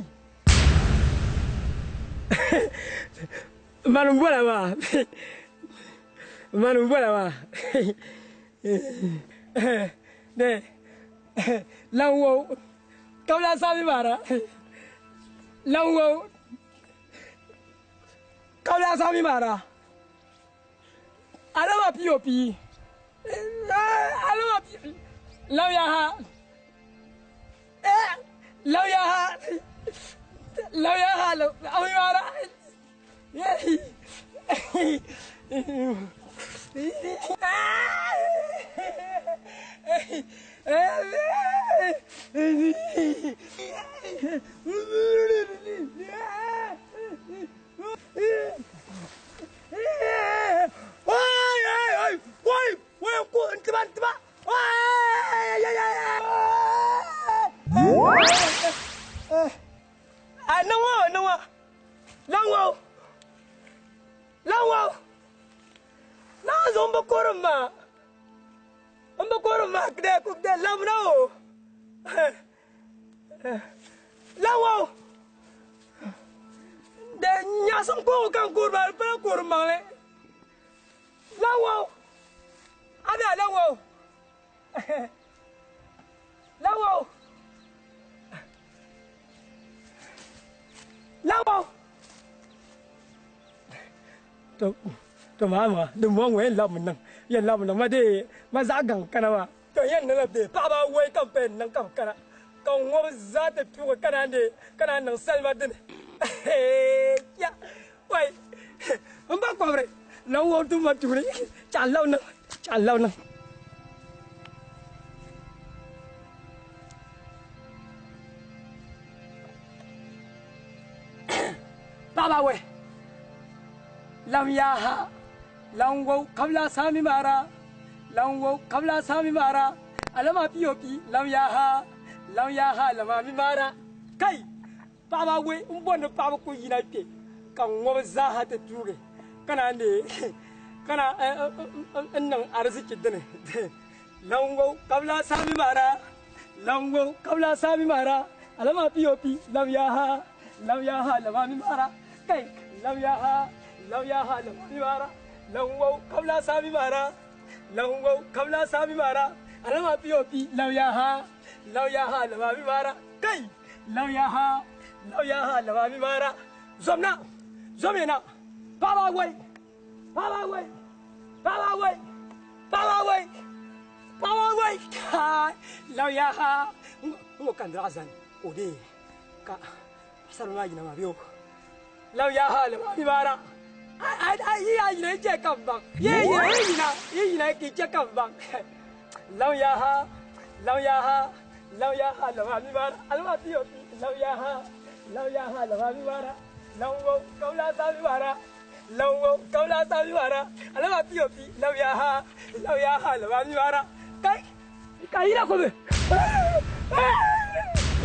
Mani n-bɔla maa mani n-bɔla maa lan wow kabila sami maara lan wow kabila sami maara alama pop alama lam ya ha lam ya ha lam ya ha lam maara To ma ma din mo ŋɔ yɛn labi niŋ yɛn labi niŋ ma dee ma zaɣ gaŋ kana maa to yɛn niŋla bee paɣaba awɔi ka bi pa yɛn niŋ ka bi kana ka n ŋɔbi zaa ti tuugi ka naan dee ka naan niŋ salima dini ya wai n ba kɔbiri lan wɔbi tum ma tuuni chaɣ labi niŋ chaɣ labi niŋ. Paɣaba awɔi lam ya ha lan wow kabila sami mara lan wow kabila sami mara alama pop lam ya ha lam ya ha lama mi mara kai paɣaba awɔi n bɔri ni paɣaba ku yina kpe ka n ŋɔbi zaaha ti tuugi ka naan dee ka na n niŋ ariziki dini lan wow kabila sami mara lan wow kabila sami mara alama pop lam ya ha lam ya ha lama mi mara kai lam ya ha lam ya ha lama mi mara lan wow kabila sami mara lan wow kabila sami mara alama pop lam ya ha lam ya ha lama mi mara kai lam ya ha lam ya ha lama mi mara zomna zomina paɣaba awɔi paɣaba awɔi paɣaba awɔi paɣaba awɔi paɣaba awɔi lam ya ha n ŋɔ ka n diraɣa zani o dee ka paɣasarili maa yina maa bee o lam ya ha lama mi mara ai ai yi yaa yina yi chɛ ka n baŋ yi yina yi yina yi yina ka yi chɛ ka n baŋ. Law ya ha, law ya ha, law ya ha, law mi bara, alwa POP, law ya ha, law ya ha, law mi bara, law wo, kaula sa mi bara, law wo, kaula sa mi bara, alwa POP, law ya ha, law ya ha, law mi bara. Kai, kai ina ko be.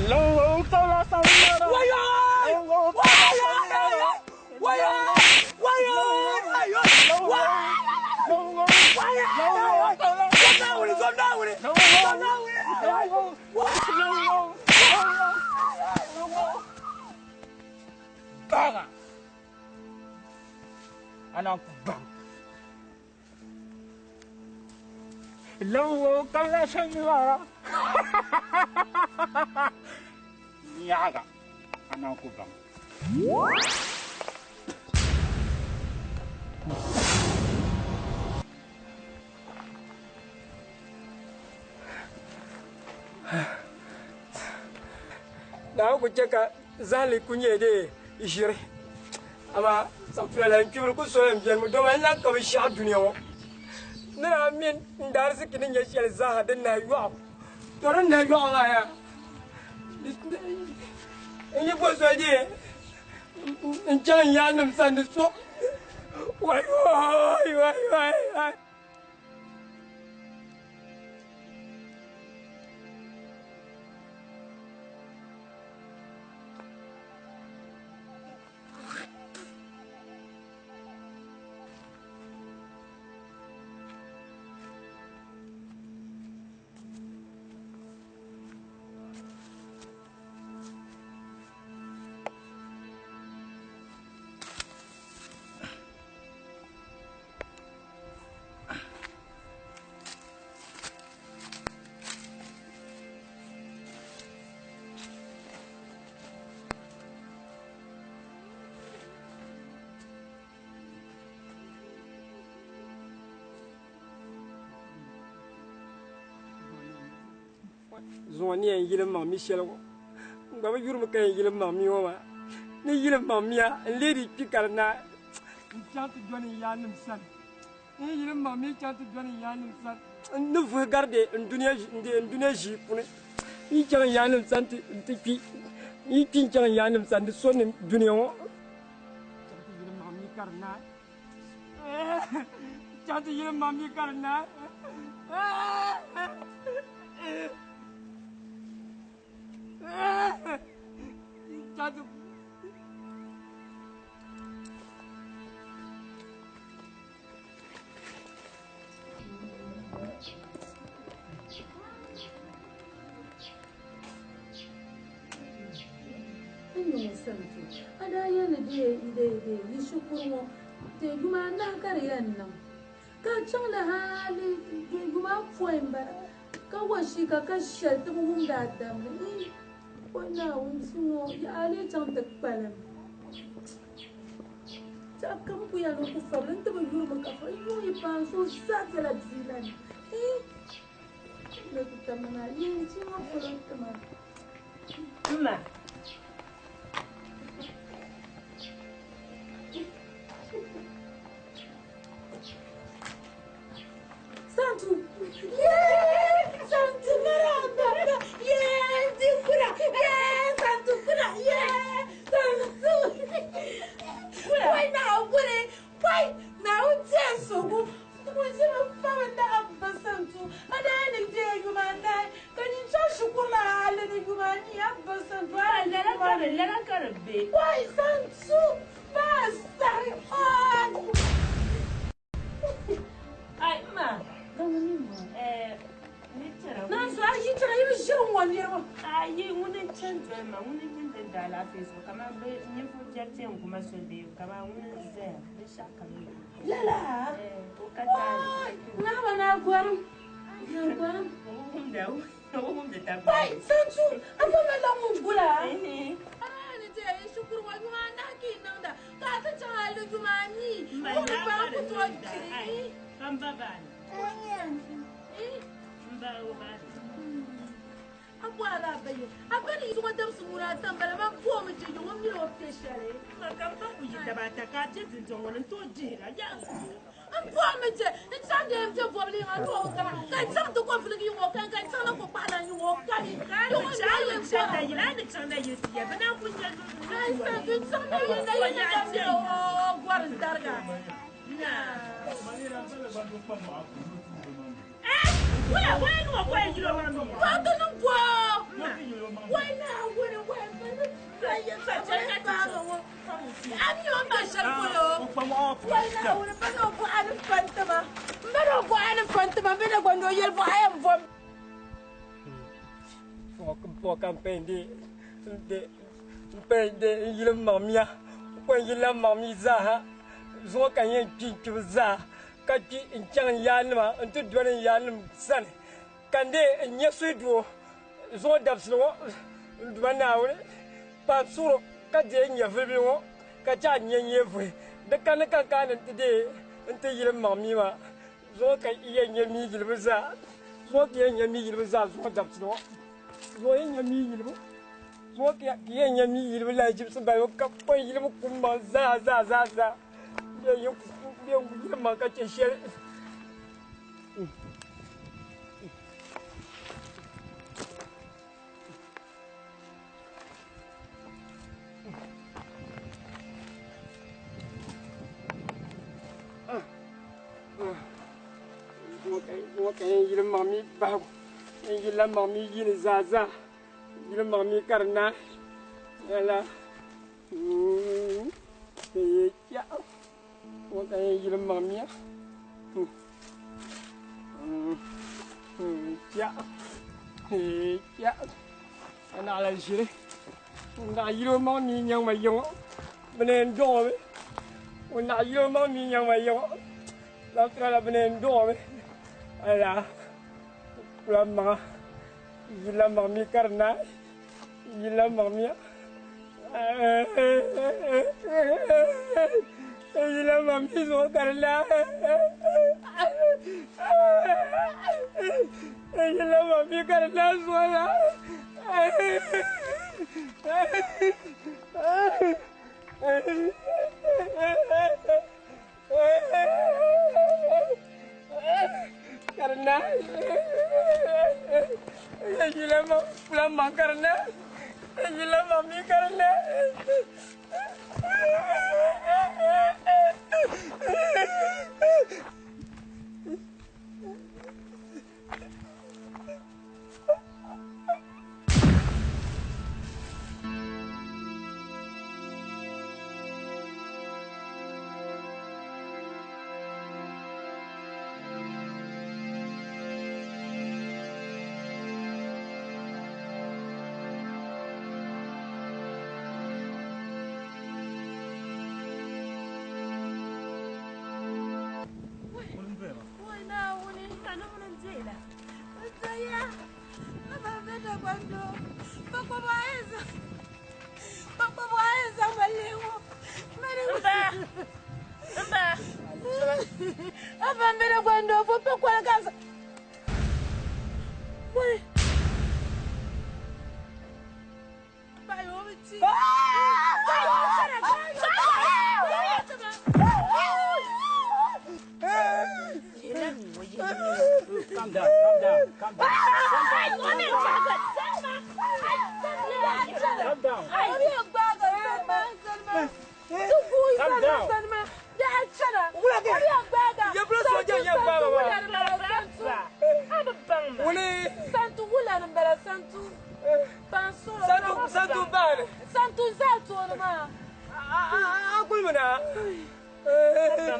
Law wo, kaula sa mi bara. Wayo! Wayo! Wayo! Wayo! Baga. Ana ku bang. Law kaula sa mi bara. Nyaga. Ana ku bang. Na ku chɛ ka zahali ku nyɛ de ʒiri amaa sampila n kpibiri ku soya n biɛni mi dama n lahi ka binshaɣu dunia ŋɔ ni daa mini n daarisiki ni nyɛ shɛli zaaha din nahi yɔɣu to din nahi yɔɣu maa yaa n yi bo soli de n chaŋ n yaannim sani di so wai wai wai wai. Zuŋɔ ni yɛn yili maŋ mi shɛli ŋɔ n gba bi yurimi ka yɛn yili maŋ mi ŋɔ maa ni yili maŋ miya n leei di kpi ka di naai n chaŋ ti dɔni n yaannim sani n yili maŋ mi chaŋ ti dɔni n yaannim sani n ni vuhi gari de n dunia ʒii puuni n yi chaŋ n yaannim sani n ti kpi n yi kpi n chaŋ n yaannim sani di so ni dunia ŋɔ chaŋ ti yili maŋ mi ka di naai chaŋ ti yili maŋ mi ka di naai. Ka chaŋ li hali yuma pɔi m-bala ka wa shika ka shɛli ti bi wumdi a damli o Naawuni ŋɔ yaa lee chaŋ ti kpalim tɛha kam ku yɛli ni ku fabili n ti bi yurimi ka fa yuŋ yi paai so zaa bela bia la ni ni ti tamina yin ti ŋɔ polo tima. Mma. Santu! Yeah! Santu maramba! Yeah! Dikura! Yeah! Santu kura! Yeah! Santu! Wai na wuri! Wai na wuce sogo! Mun fara da abba Santu! Ada ni je yuma na ka ni chashi kula ala ni yuma ni abba Santu! Lala kare, lala kare be. Wai Santu! Ba sai! Ai, ma. Na so a yi tira yi ʒiri ŋɔ niriba. Ayi ŋuni n-chani doli ma ŋuni n-nyɛ din daa alaafee zuɣu kamani bɛ ninvuɣ biɛri ti yɛn guma soli bee kamani ŋuni n-zaya binshɛɣu kam ni. Lala? O ka taali. Ŋahaba naa gɔrim. Naa gɔrim. O wumdi tabi. Wai Santu a fa ma la ŋun gula. Ni ti yi shikuru ŋɔ yuma anahi ka yi niŋda ka a ti chaŋ hali yuma anii. O mi kpari ku tooi kpiri. Ka m ba baani. M ba o baani. A bɔhila a ba ye. A ba ni zuŋɔ dabisi ŋuna ata m-bala maa bɔmi je ŋun mini o piɛ shɛli. Ma ka m ba ku yi daba ata ka a je dundɔŋ ŋɔ ni n tooi dihira. Yaa N bɔrimi je n chaŋ deei n be bɔbili yiŋa n o kama ka n chaŋ ti kɔviligi yiŋɔ ka ka n chaŋ na ko kpaɣila n yiŋɔ kami. Yiŋɔ n chaŋ na yili na yili na be o gɔri n tariga. Wato ni bɔ wai Naawuni wai a mi o ma shɛli polo wai Naawuni ba ni o bɔɣa ni fantima n ba ni o bɔɣa ni fantima n bɛ na gba ni o yɛli bɔɣa yɛn bom. Fɔ ka n pɛn de n pɛn de n yili maŋ mia ko n yilila maŋ mi zaaha zuŋɔ ka n yɛn kpi n kpibu zaa ka kpi n chaŋ n yaanima n ti doli n yaanim sani ka n dee n nya suhudoo zuŋɔ dabisili ŋɔ n Duuma Naawuni paai suɣuro ka deei n nyɛvuli bili ŋɔ ka chɛ a nya nyɛvuhi di kani ka n kana ni n ti deei n ti yili m maŋ mii maa zuŋɔ ka yi yɛn nya mii yilibu zaa zuŋɔ ka yɛn nya mii yilibu zaa zuŋɔ dabisili ŋɔ zuŋɔ yɛn nya mii yilibu zuŋɔ ka yɛn nya mii yilibu lahiʒibisi balibu ka kpɔn yilibu kum maŋ zaa zaa zaa zaa bɛ yɛn yili maŋ ka chɛ shɛli. Zuŋɔ ka yɛn yili maŋ mi bahigu yɛn yilila maŋ mi yini zaa zaa yili maŋ mi ka di naai lala zuŋɔ ka yɛn yili maŋ miya ka naɣila ʒiri n naɣ yili o maŋ mi nyaŋ ma yiŋɔ bɛ na yɛn dɔɣi o mi o naɣ yili o maŋ mi nyaŋ ma yiŋɔ laɣifira la bɛ na yɛn dɔɣi o mi ala kula maŋa yilila maŋ mi ka di naai yilila maŋ miya yilila maŋ mi zuɣu ka di naai yilila maŋ mi ka di naai zuɣu la. Karena gila mau pulang bang karena gila mami karena Calm down, calm down, calm down. Calm down. Calm down. Santu bani. Santu zaa ma. A kulmina.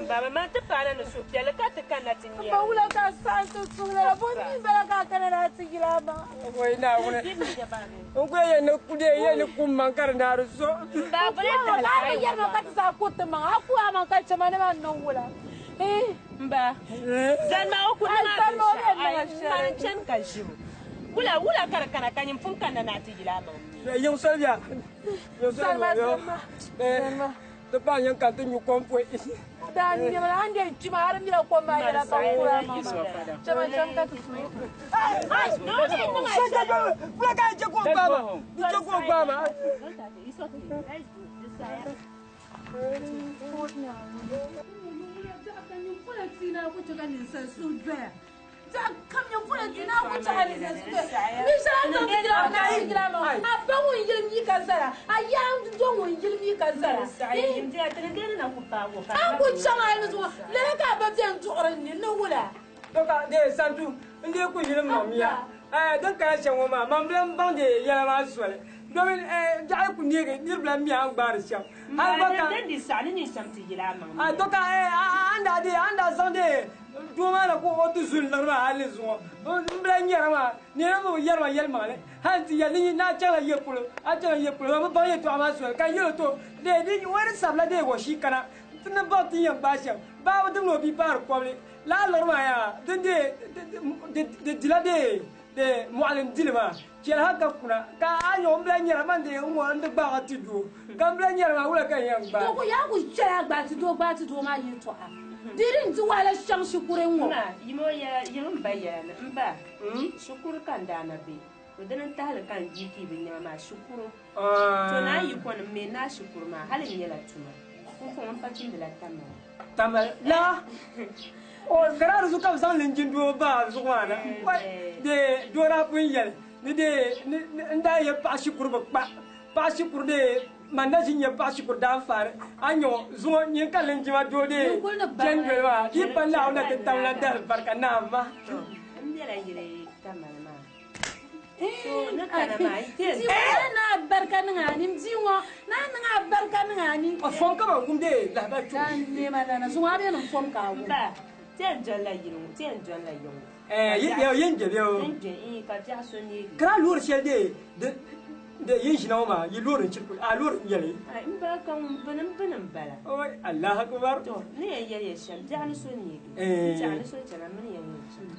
Baba man ti paana ni suhupiɛlli ka ti kanna ti nya. Ba wula ka santu suhula bo ni bala ka kana na ti yila ma. Wai Naawuni. N ku yɛn ni ku dee yɛn ni kum maŋ ka di naari so. Ba bala ta la. Ba yɛri ma ka ti zaa ku ti maŋ. A ku a maŋ ka chɛ ma ni ma niŋ wula. Mba. Zani ma o ku niŋ a binshɛɣu. Mani chani ka ʒibu. Wula wula ka di kana ka nyin pun kanna na ti yila a maŋ. Yiŋ soli bia. Yiŋ soli bia. Ti paɣa nyɛ ka ti nyu kom pɔi. Da nyɛmla an den kpima har mila kom maa yɛla ka kura ma chama cham ka ti suhi. Wula ka chɛ ka o gbaai ma. Di chɛ ka o gbaai ma. Nyɛmpola tia naa ku chɛ ka ninsal suhu doya. Zaɣ kam nyɛmpola tia naa ku chɛ ka ninsal suhu doya. Binshɛli a ni zaŋ ti yila maa naa yila maa a ba ŋun yili mi ka zara a yaa do ŋun yili mi ka zara. A ni ku chaŋ a ni zuŋɔ lala ka a ba beni duɣiri n ni ni wula. To ka dee Santu n dee ku yili m mamiya din kana shɛm ŋɔ maa man bi lan baŋ dee yɛla maa soli domin biɛɣu yi ku neegi niriba lan mi a ni gbaari shɛm hali gba ka to ka a ni daa dee a ni daa zaŋ dee doo maa na ka o ti zu n liɣiri maa hali ni zuŋɔ m bi lan nyara maa ni yɛn bi yɛri ma yɛlimaŋli hali nti yɛli ni a chaŋla ya polo a chaŋla ya polo man bi baŋ yɛltɔɣa maa soli ka n yɛl o to dee di o ni sabila dee washii kana ti ni baŋ ti ni yɛn gbaai shɛm baa bi dimdi o bia paari kɔbili Lala liɣiri maa yaa din dee di dila dee dee mɔɣili n-dili maa chɛli hal ka kuna ka a nya o m-bila nyɛra man dee n-ŋɔ n-di gbaagi ti doo ka m-bila nyɛra maa wula ka n yɛn gbaai. Dogo yaa ku chɛli a gbaai ti doo gbaai ti doo maa yɛltɔɣa di din di wahala shɛŋ shikuru n-ŋɔ. Ma, yim o yɛla, yim m ba yɛla ni m ba, shikuru ka n daa na be, o dini n-tahili ka n yi ki bi nɛma maa shikuru. To naa yi ko ni m me naa shikuru maa hali n nyɛla tuma, pumpɔŋɔ m pa tumdila tamali. Tamali la o ka di zuɣu ka bɛ zaŋ linjin doo ba a zuɣu maa na dee doo daa pun yɛli ni dee n daa yɛ paɣa shikuru bi kpa paɣa shikuru dee man na ʒi n-nyɛ paɣa shikuru daanfaani a ni nya o zuŋɔ nyin ka linjima doo dee chani doli maa di yi pa Naawuni na ti tam la dali barika naam ma. M bela yili Tamali maa. Barika niŋ a ni n bia ŋɔ naa niŋ a barika niŋ a ni. A fom ka ban wum dee lahabali kpe ŋɔ. Neema lana zuŋɔ a bɛ ni fom ka a wum. Ba, ti yɛn doli la yili ŋɔ, ti yɛn doli la yiŋ ŋɔ. Eh, yi bɛ yin gbe bɛ o. Yin gbe, ii, ka biɛɣu so neegi. Kara loori shɛli dee di de yin ʒina ŋɔ maa, yi loori n-chiri a loori n-nyɛli. Ai, m ba ka ŋun bini m-bini m-bala. Oi, Allahu Akbar. To, ni yɛn yɛli ya shɛm, biɛɣu ni so neegi. Eh. Biɛɣu ni so chana mini ya ŋun chana.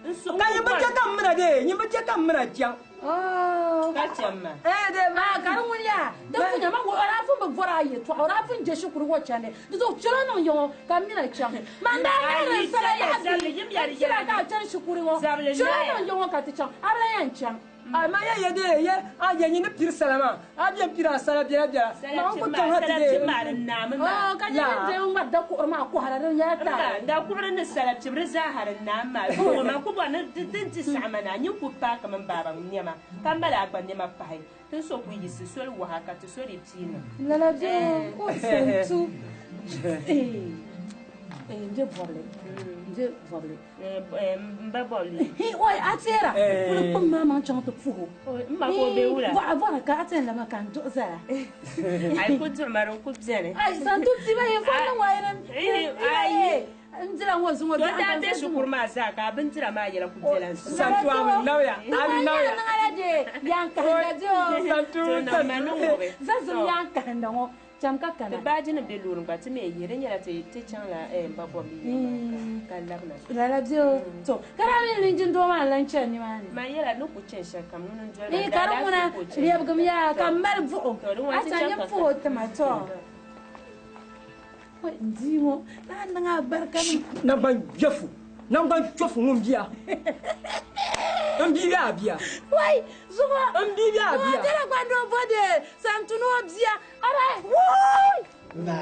Ka nyin bi chɛ ka m mina dee, nyin bi chɛ ka m mina chaŋ. Ka chɛ ma. Eh, dee ma. Ah, ka di ŋuni yaa, di punya ma o daa pun bi bɔri a yɛltɔɣa, o daa pun je shikuru ŋɔ chandi, di zuɣu chɛl o niŋ ya ŋɔ ka m mina chaŋ. Man daa nyɛla din sala yaɣa bia, ka chɛl a ka a chani shikuru ŋɔ, chɛl o niŋ ya ŋɔ ka ti chaŋ, a bi lahi yɛn chaŋ. A ma ya ya dee ya a ya nyini piri sala maa a bɛn piri a sala biɛla biɛla maa n ku chaŋ ha ti dee Oh, ka nyɛ din dee ŋmari dakuɣuri maa kɔhira din yɛla taali. Ba, dakuɣuri ni sala pibiri zaa ha din naam maa zuɣu man ku bɔri ni din di saɣima na nyin ku paaki mini baaba nɛma ka mali a gba nɛma pahi ti ni so ku yiɣisi soli waha ka ti so di pii niŋ. Lala bɛ o santu. Eh, n je bɔbili n je bɔbili. M ba bɔbili. Oi, a teera kuli kpum maa maŋ chaŋ ti puhi o. M ma ka o be wula? Bɔra bɔra ka a ti yɛn lama ka n duɣi zara. Ai ku duɣi ma din ku beni. Ai santu ti ba yɛn fɔn niŋ wa yɛn Ai. N dira ŋɔ zuŋɔ To daa be shikuru maa zaa ka a bindira maa yɛla ku bela n zuɣu. Santu a mi nawya, a mi nawya. Niŋ ala de yan kahinda de o. Santu, santu. Zazim yan kahinda ŋɔ. Cham ka kana. Ti baaji nim be loori gba ti mi yihi di nyɛla ti ti chaŋla m ba bɔbili yiŋ maa ka labina. Lala bɛ o to ka daa mini linjin doo maa lan chani nimaani. Man yɛla ni ku chani shɛli kam ŋuni n-doli ma. Ii ka di ŋuna lɛbigim yaa ka m mali buɣim a sa nyɛ puhi o tima to oi n bia ŋɔ naa niŋ a barika niŋ. Nangban jɛfu nangban chɔfu ŋun bia n bia bɛ a bia. Wai zuŋɔ n bia bɛ a bia. Zuŋɔ dala gba ni o bo dee Santuni o bia. Ara woi. Na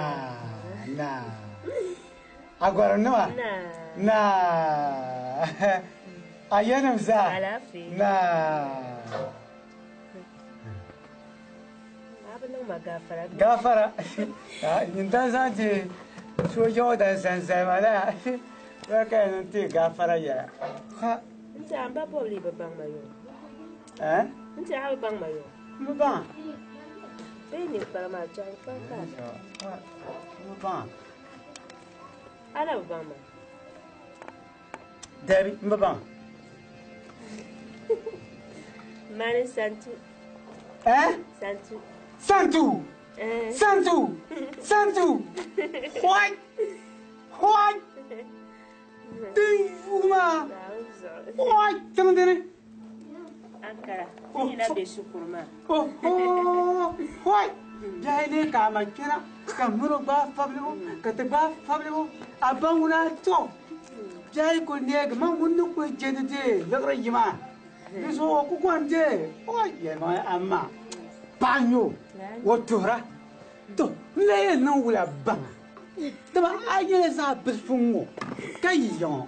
na a gɔrinima na a yɛnim zaa na. Gafara nyin dan zaŋ ti sooja ŋɔ dan zani zali ma la ka ka yɛn ti gafara yɛla. N tiɛha m ba bɔbili bi baŋ ma yo. Eh? N tiɛha bi baŋ ma yo. M bi baŋ. Bee ninkpara maa chaŋ kpa ka. M bi baŋ. A na bi baŋ ma. Dabi, m bi baŋ. Mani Santu. Eh? Santu. Santu! Eh. Santu! Santu! Hwai! Hwai! Din yuuma! Hwai! Tiŋ dini! Ankara, ti yina be shikuru maa. Oh, hwai! Biɛhi ne ka a ma kpɛna ka miri gbaai fabiligu ka ti gbaai fabiligu a ba ŋuna to biɛhi ku neegi man ŋun ni kuli je ni dee liɣiri yi maa di zuɣu o ku gɔn dee o yɛlimaŋli amaa paɣa n-nyɛ o o tuhira to n lee yɛn niŋ wula baŋa Dama a nyɛla zaɣ bilifu ŋ-ŋɔ ka yi ya ŋɔ.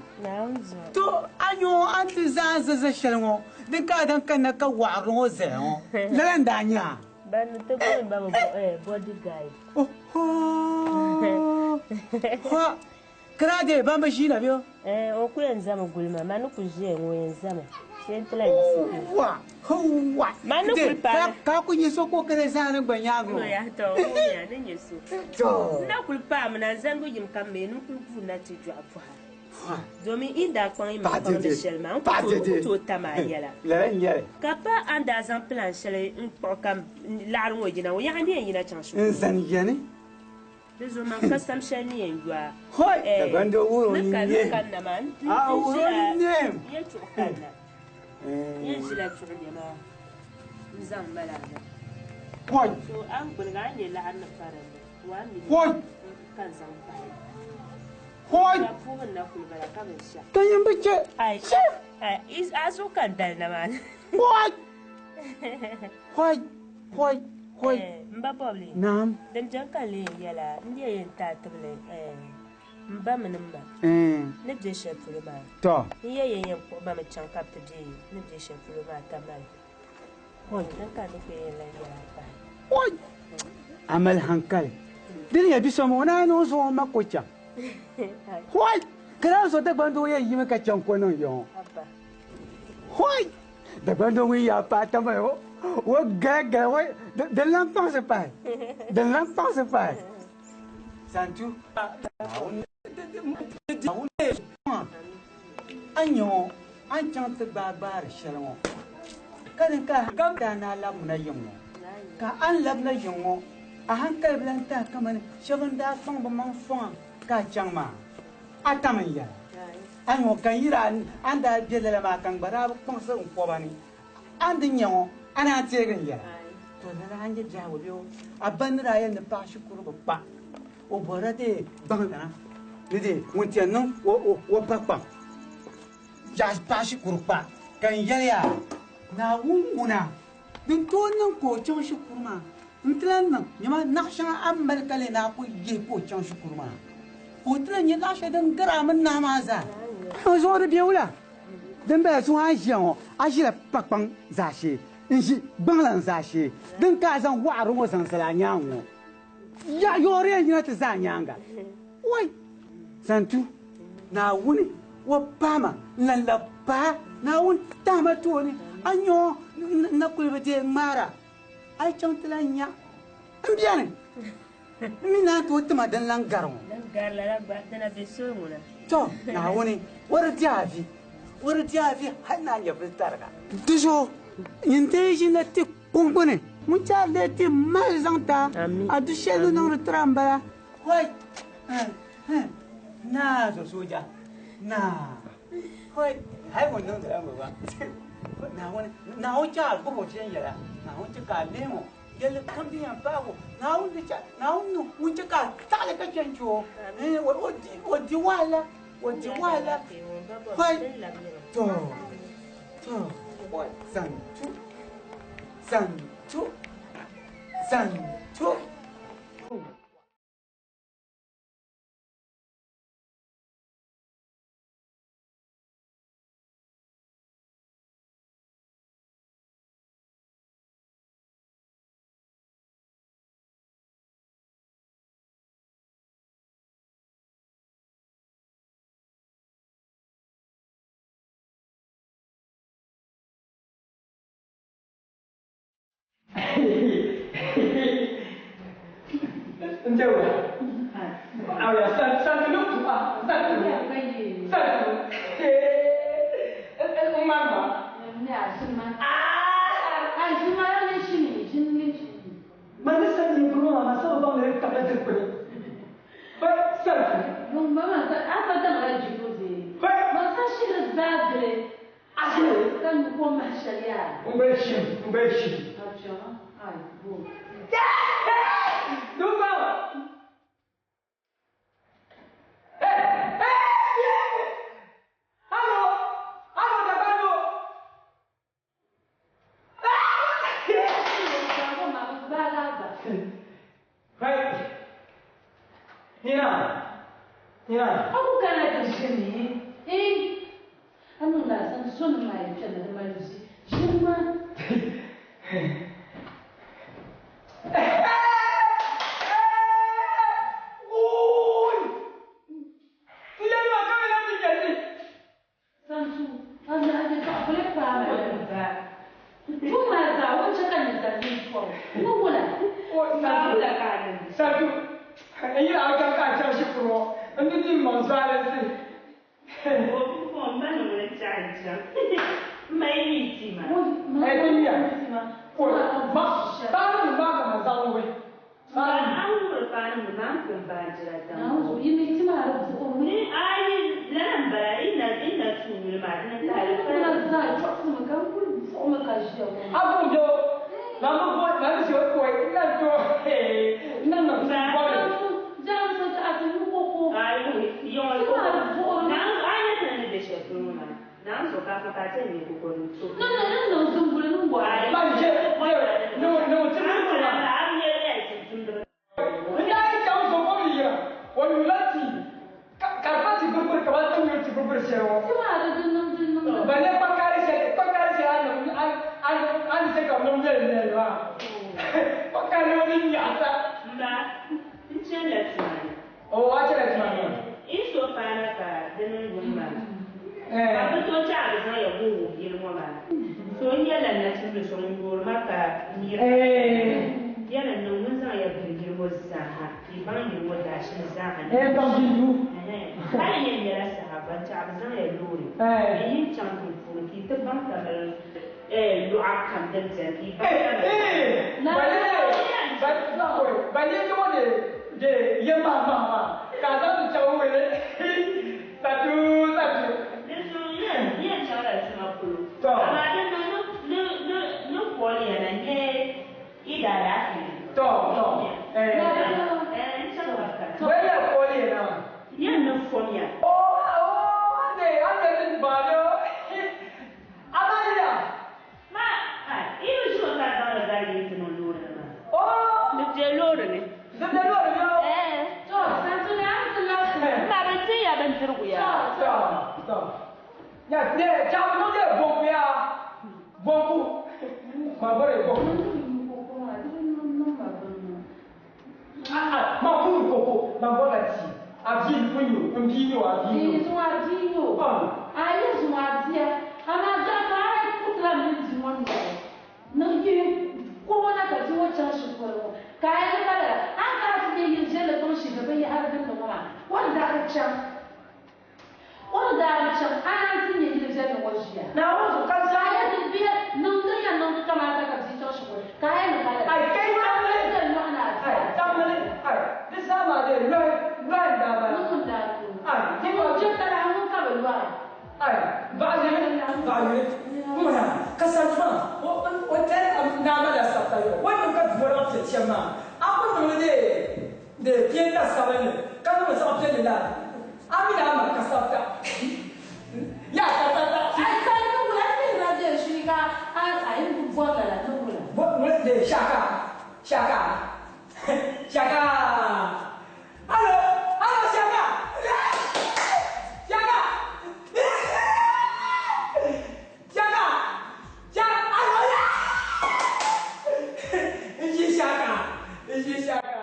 To a nya o a ni ti zaŋ za shɛli ŋɔ din ka a daŋ kanna ka waɣiri ŋɔ zaya ŋɔ, lala n-daa nyɛ a. Ban ni ti booni ba mi bodyguard. Oho! Ha! Kiraade ban bi ʒiina bɛ? Eh, o ku yɛn zami guli ma, ma ni ku ʒiya ŋɔ o yɛn zami. Shee n-ti lahi yiɣisi kpe. Wa! Wa! Ma ni kuli paai. Ka a ku nyɛ so ka o kana zaani gba nyaaŋa o. Ya, tɔ, o wumiya ni nyɛ so. Tɔ. N na kuli paami na, n zanibu yim kam mi, n kuli guui na ti dɔɣi pɔha. Domin yi ni daa kpaŋ yi maŋ kpaŋdi shɛli maa, n ku tooi tam a yɛla. Lala n-nyɛ li. Ka pa a ni daa zaŋ pilan shɛli n-kpuɣi ka laɣiri ŋɔ yina ŋɔ, yaha n ni yɛn yina chaŋ shikuru. N zani ya ni. Di zuɣu man ka sam shɛli ni yɛn yo a. Hoi! Dagban doo wuhiri o Ni ka nini. ni kanna maa, n A wuhiri o ʒila nini. n yɛn chuɣu kanna. N yɛn ʒila chuɣu nɛma n-zaŋ mali a na. Hoi! So a ni gbuniga a ni nyɛ laɣiri ni pa din ni, 1 million Hoi! ka n zaŋ pahi. Hoi! Ka puubu n na kuli bala ka binshɛɣu. Ka yɛn bi chɛ. Ai, ai, a zuɣu ka n dali na maa. Hoi! Hoi! Hoi! Hoi! M ba Bɔbili. Naam. Din beni ka n lee yɛn yɛla, n lee yɛn ti a tibili, m ba mini m ma ni be shɛli polo maa. Tɔ. N yɛn yɛn yɛn kpuɣi ba mi chaŋ ka bɛ ti be ni be shɛli polo maa Tamale. Hoi! Din ka n ni kuli yɛn lan yɛla a pahi. Hoi! A mali hankali. Di ni yɛn bi so ma o naan niŋ zuɣu ma ko chaŋ. Hoi! Ka daa so Dagbaŋ doo yɛn yimi ka chaŋ ko niŋ ya ŋɔ. Abba. Hoi! Dagbaŋ doo ŋun yaa paai Tamale ŋɔ, o gala gala hoi! Din lan kpaŋsi pahi. Din lan kpaŋsi pahi. Santu. A nya ŋɔ, a ni chaŋ ti gbaai gbaari shɛli ŋɔ, ka din ka a daa naa labimina yiŋ ŋɔ, ka a ni labina yiŋ ŋɔ, a hankali bi lan tahi kamani shɛba n-daa kpaŋ bɛ maŋ sɔŋ a ka a chaŋ maa, a tam n-yɛla. A nya ŋɔ, ka n yiri a ni daa be lala maa, ka n gba daa bi kpaŋsi n kɔba ni. A ni di nya ŋɔ, a naan teegi n yɛla. To lala a ni nyɛ biɛhigu bee o, a ba ni daa yɛli ni paɣa shikuru bi kpa, o bɔrila dee gbaŋdana ni dee ŋun ti yɛn niŋ o ba kpaŋ paɣa shikuru kpa. Ka n yɛli ya, Naawuni ŋuna din tooi niŋ ka o chaŋ shikuru maa n-ti lan niŋ nyama naɣ shɛŋa a ni mali ka lee ni a ku yihi ka o chaŋ shikuru maa, ka o ti lan nyɛ naɣ shɛli din gari a mini naa maa zaa. N zuɣu di be wula? Din bala zuɣu a ni ʒiya ŋɔ, a ʒila pakpaŋ zaashee n-ʒi gbaŋlan zaashee din ka a zaŋ waɣiri ŋɔ zaŋ zali a nyaaŋa ŋɔ. Ya yoori yɛn yina ti za a nyaaŋa. Wai! Santu, Naawuni o paai ma n-lan lab paai Naawuni tahi ma tooni. A nya o n na kuli bi deei ŋmaara, a yi chaŋ ti lan nya m beni. M mi naan tooi ti ma din lan gari ŋɔ. Din gari lala gba, dina be soli ŋuna. Tɔ! Naawuni o di di a vi, o di di a vi hal ni a nyɛvili tariga. Di zuɣu nyin deei ʒinila ti kuŋ gbuni. Ŋun chaari lee ti mali zaŋ ti a, a du shɛli ni niŋdi tira m-bala. Hoi! Naa zo sooja, naa! Hoi! Hali ŋun niŋdila ŋɔ gba. Naawuni, Naawuni chɛ a gbubi o viɛnyɛla. Naawuni chɛ ka a leei ŋɔ yɛlli kam din yɛn paagi o. Naawuni di chɛ, Naawuni niŋ ŋun chɛ ka a taɣili ka chɛ n-chɛ o. O di wahala, o di wahala. Hoi! To, to, hoi! Santu, santu, santu. Nina. Nyina. A ku kana ti ʒini, eh? A niŋdi a sani zonim maa yi kpɛna di mali ʒi. Ʒini maa. Wuui! Ti yɛli ma ka bɛ na ti nyɛ ti. Santu, a nahi di tɔɣi kuli paai ma ni ba. Tuŋ maa zaa o ni chɛ ka ninsal yi tɔbu ni wula? O Santu, Santu, n yila a chaŋ ka a chaŋ shikuru ŋɔ, n ni di m maŋ zualinsi. O pumpɔŋɔ m ba ni ŋuni tɛɣi n-chaŋ. M ma yi mi ti ma. Ɛ ti miya. O ma, paani ŋun maa ka ma zaŋ ŋubi. M ba, a ni wuhiri paani ŋun maa m-pun baanjira daŋ ŋɔ. Yi mi ti maa di buɣirimi. Ni a yi lala m-bala, yi na yi na tuui yuli maa di ni tahi li N na zaa chɔɣisimi ka n kuli buɣimi ka ʒiya ŋɔ A buɣim bɛ o, maa mi buɣi, maa mi ʒi o kɔi, n na tooi, n na niŋ bɔbili. Jaansi ti a ti nyu koko. A yi wuhi yiŋɔ Ti maa di buɣirimi. Naan a ni ti ni be shɛli polo ŋɔ maa, naan so ka a fa ka a ti ni nyɛ koko ni to. Ni ni ni niŋ zimbuli ni bɔri. Ayi. Man je, je, ni ni o ti niŋ ŋuna. A bi nyɛ li tumtumdiba. N daa yi chaŋ zo kom yiŋa, o nyula tii, ka ka di pa ti biribiri kamani ti ni nyuri ti biribiri shɛli ŋɔ. Ti maa di di niŋ di niŋ di. Ba ne kpakari shɛli, kpakari shɛli a niŋ, a a a ni chɛ ka bɛ niŋ nɛli nɛli maa. Kpakari ŋɔ ni nyaɣisa. M ba, n chanila tuma ni. O a chɛla tuma ni maa. N so paana ka di niŋ yuŋ maa. Eh. Ka bɛ tooi chaɣi bɛ zaŋ ya wuhi wuhi yili ŋɔ maa. So n nyɛla nachimbili so ŋun yoori ma ka miri ka Eh. Yɛli n niŋ ŋun zaŋ ya gili yili ŋɔ zaaha ka yi baŋ yili ŋɔ daashili zaaha ni. Eh, baŋ jindu. Ɛhɛn. Hali yɛn nyɛla saha ban chaɣi bɛ zaŋ ya loori. Eh. N yi chaŋ tiŋ puuni ka yi ti baŋ kamani, eh, luɣa kam din beni ka yi baŋ Eh, kamani. eh, ba ne, ba, ba ne ŋɔ de, de ye maha maha maa ka a zaŋ ti chaŋ wuli. Satu, satu. Di zuɣu yɛn, yɛn chaŋla tuma polo. Tɔ. Amaa di niŋ ni, ni, ni, ni koli ya na nyɛ yi daalaafee. Tɔ, tɔ. Eh. Eh, n chaŋ ka kana. Wai ya koli ya na maa? Yɛn ni fom ya. Oh, oh, ande, ande ti ba yo. Ama ya. Ma, ai, yi bi ʒi o ka a zaŋ li gari yi ti niŋ loori ni maa. Oh. Di be loori ni. Di be loori ni o. Eh. To, Santu ni a ti labisi. M ba, bɛ tin ya bindirigu ya. Tɔ, tɔ. Ya, ne, chaŋ niŋ de bonku ya. Bonku. Ma bɔri bonku. Ah, ah, ma kuru koko, ma bɔra ti. A bi ku nyo, n bi nyo, a bi nyo. Di zuŋ a bi nyo. A yi zuŋ a bia. Amaa zaɣ ka a yi kutila mini di ŋɔ noli. Niŋ yi kɔŋɔ na ka di ŋɔ chaŋ shikuru ŋɔ. Ka a yi ka lala, a ni kana ti nyɛ yili viɛlli tiŋ shee binyahari din ni ŋɔ maa, o ni daa bi chaŋ. O ni daa bi chaŋ, a naan ti nyɛ yili viɛlli ŋɔ ʒiya. Naawuni zuɣu ka Ka a yi ti bɛ niŋ din yɛn niŋ kamaata ka bia chaŋ shikuru, ka a yi ni ka lala. Ai, kai tamli. Ka a yi nɔhi ni a Ai, tamli. Ai, di saha maa dee lɔhi, lɔhi n-daa bala. Ŋun daa tooi. Ai, Ti ŋɔ je talahi ŋun ka bɛ lɔra. Ai, baɣa yuli, baɣa yuli. Ŋuna, ka santu maa, o, o tɛri a naa ma la sabita yɔ. O ni niŋ ka dua la piɛli shɛm maa, a ku niŋ li dee, dee piɛnta sabinli, ka niŋ li zaɣ piɛlli laa. A mi ni a mali ka sabita. Ya ta ta ta. Ai, ka ni wula lihira dee shiri ka a, a yi ku bɔri lala ni wula. Bɔ, ŋuna dee shaka, shaka, shaka. Alo, alo shaka. Shaka. Shaka. Shaka, alo ya. N ʒi shaka, n ʒi shaka.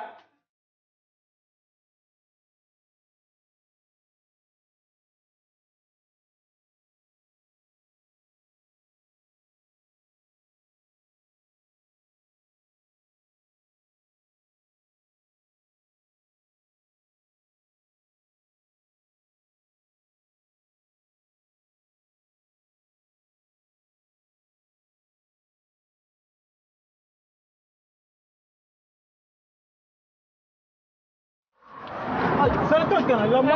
Saraka kana lama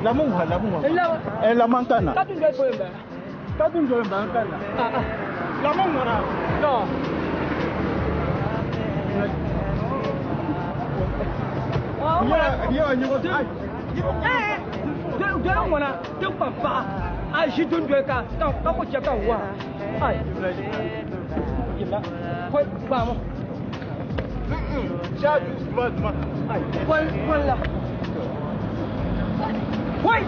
lamu wa lamu wa. Eh lama kana. Ka dun jɔ polo bɛ. Ka dun jɔ ba kana. Lama ŋɔra. Non. Ya ya ɲɔgɔn. Eh, dɔlɔ ŋɔna te kpa paɣa a ʒi dundoli ka ka ka ko chɛ ka wa ai yimla ko gbaamo Ja duma duma. ai kol kol la. Wai!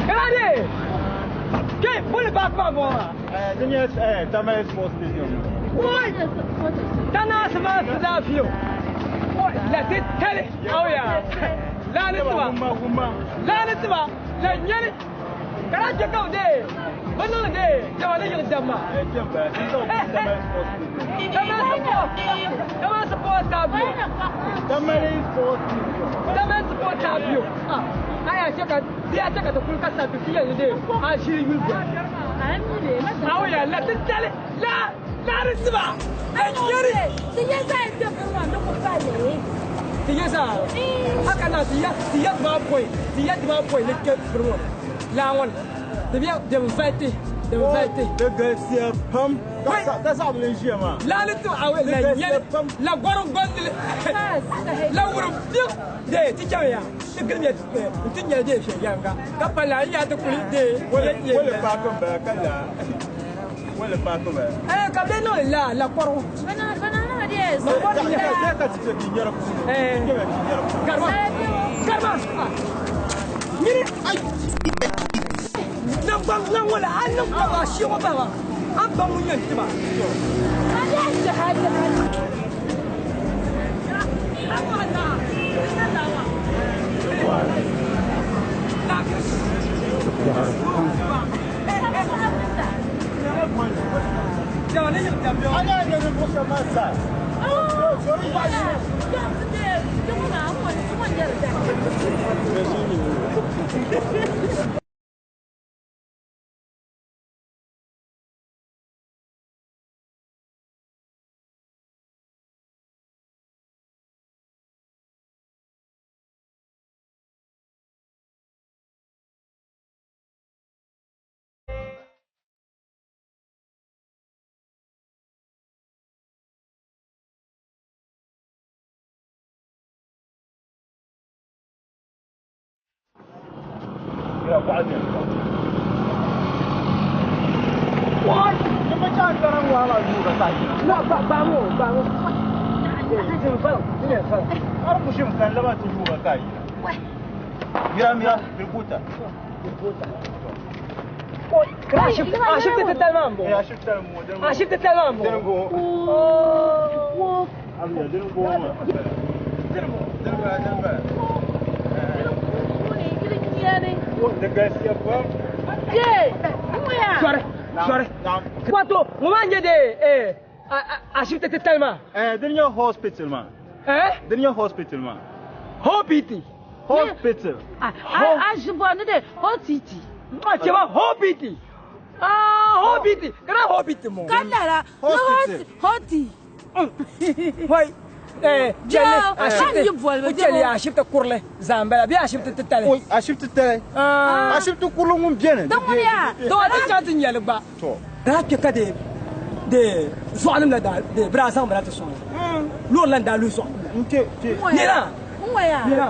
Kana de! Ke boli ba kuma bo ma. Eh, din ya eh Tamale Sports Stadium. Wai! Tana sama su zafiyo. Wai, la te tele. Auya. La ni tuba. La ni tuba. La nyeli. Kana je ka de. Bano de. Jama ne yel jamma. Eh, jamba. Din zo Tamale Sports Stadium. Tamale Sport. Tamale Sport Stadium. Tamale Sports Stadium. Tamale Sport Stadium. Ah, aya ce ka ya ce ka ta kulka sa tafiya ne dai. A shi yulbo. Auya, la te tele. La la ni tuba. La nyeli. Ti yesa haka na ti ya ti ya ma point ti ya ma point ne ke furu la won ti biya de fête de fête De gaskiya pam. Ka sa abin shi ma. La ni tu awe la yel la gwaru gondle la wuru bi de ti chawe ya ti grim ya ti nya de she ya nga ka pa la ya ti kuli de Wala wala pa kan ba kala. Wala pa kan ba. Eh ka be no la la gwaru ma gwaru ya Ya ka ci ki nyara ku. Eh. Ke ba ki nyara ku. Karma karma mini ay na bang na wala an na ba shi ko ba ba an ba mun yan ti ba Ana ne ko sama sa. Ya ba ne. Wai! Ni ma cha garan wala ju ka sa ki. Na ba ba mu ba mu. Eh, fa, ne fa. Har ku shim kan laba ti ju ka kai. Mira mira birkuta. Oi, ashifta ashifta talmambo. Eh ashifta mu dan. Ashifta talmambo. Dan go. Oh. Abu ya dan go ma. Dan ba dan ba. Da gaskiya pam. Sorry, sorry. Wato, mu manje de eh ashifta talma. Eh din ya hospital ma. Eh? Din ya hospital ma. Hobiti. Hospital. Ma ce ba hobiti. Ah, hobiti. Kana hobiti mo. Hoti. Wai. Eh, jelle ashifta. Kan yi bolbe, Jelle ashifta kurle. Zambala bi ashifta tale. Oi ashifta tale. Ah. Ashifta kurlun biyan. To a ta tin yalba. ba. To. Da ke ka de de zuwanin da de bra san bra ta son. Lo lan da lu son. Nke ke. Ni na. Ni na.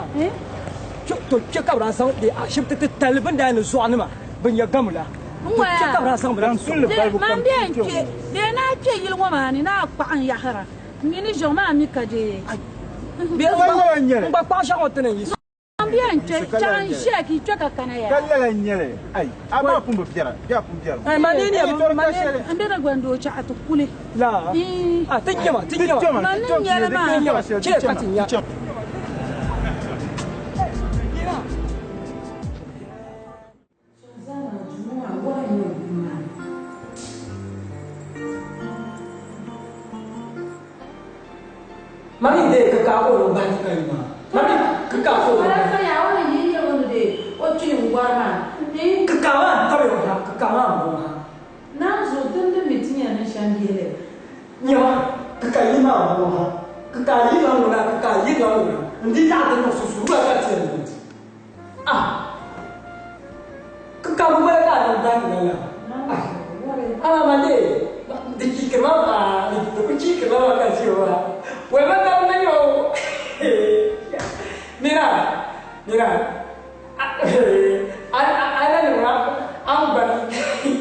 To ke ka bra san de ashifta talibin da ni zuwanin ma. Bin ya gamula. To ke ka bra san bra ta son. Man biyan kpe de na kpe yili ŋɔ maa ni na kpaɣa n yaɣara mini ʒiŋ maa mi ka de Bi n gba kpaɣa shɛŋa tini yi. Man biyan kpe chaŋ n ʒiya ka i kpe ka kana ya Kallala nyele. Ai, amma kun ba biyara, biya kun biyara. Eh, ma ni ne ma ni n bɛ na gbandoo chaɣa ti kuli la. Ah, tin yama, tin yama. Man ni nyɛli maa Cire ka tin ya. Mami de ka ka ko lo ba ni kai ma. Mami ka ka ko. Ka ka ma ta be ha ka ka ma mo ha. Nyawa ka ka yi ma mo ha. Ka ka yi ma mo na ka ka yi ma mo na. Ndi ya de no su su ba ka ti ni. Ah. Ka ka mo ba ka no ba ni la. Ah. Ala ma de de ki ke ma ba de ku ki ke ma ka ji wa. We ma ta na yo. Mira. Mira. Ana ni ma an ba ni.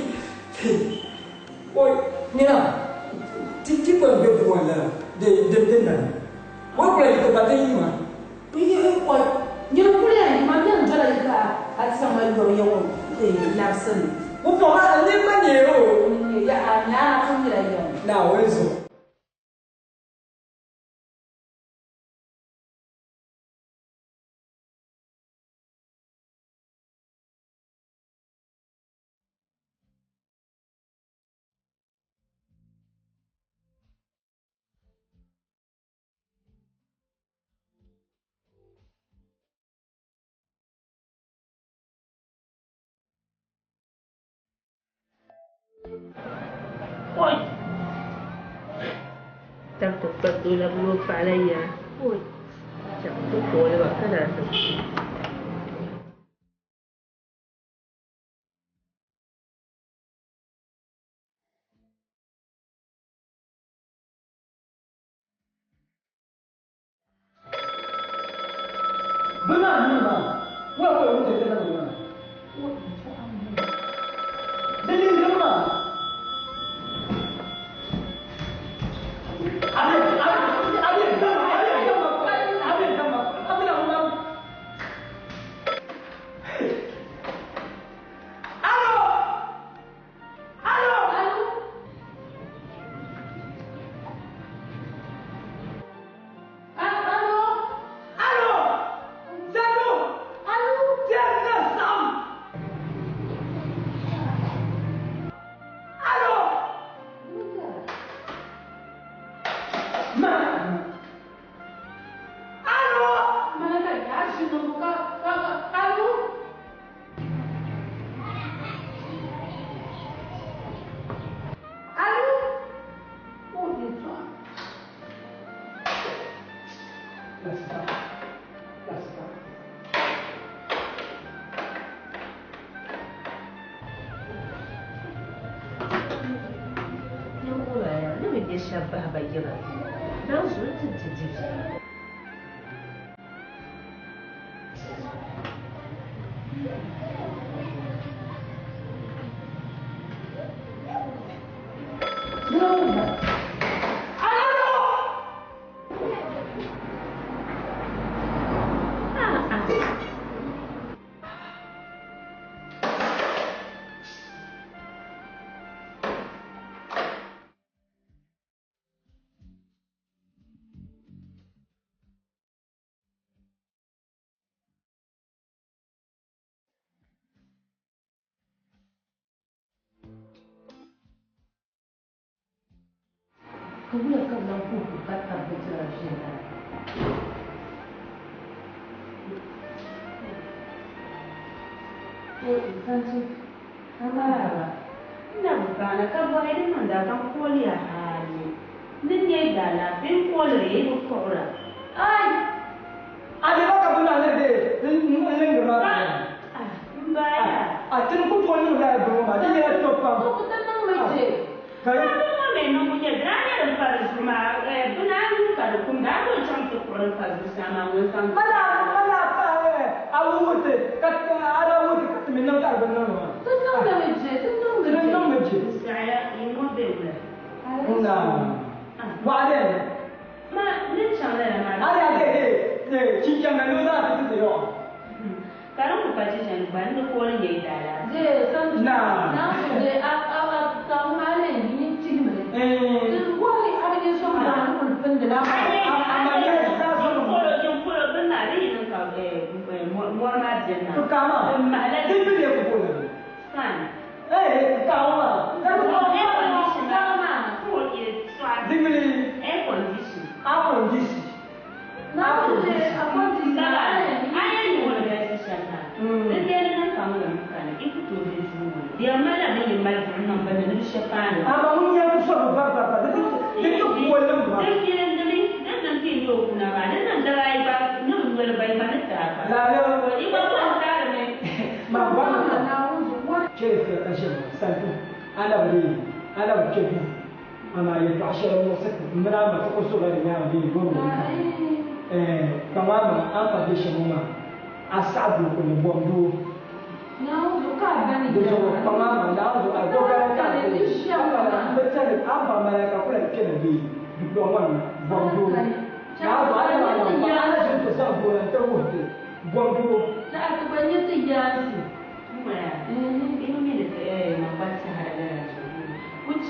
Oi, mira. Ti ti ko be bu wala de de de na. Wo ko la ko ba te yi ma. labisi ni. Wumpaɣa a ni gba nyɛ o. Ya a nyaana pun nyɛla yɛm. Naawuni zuɣu. Ой! تم تقبل عليا. Ой! تقول وكذا.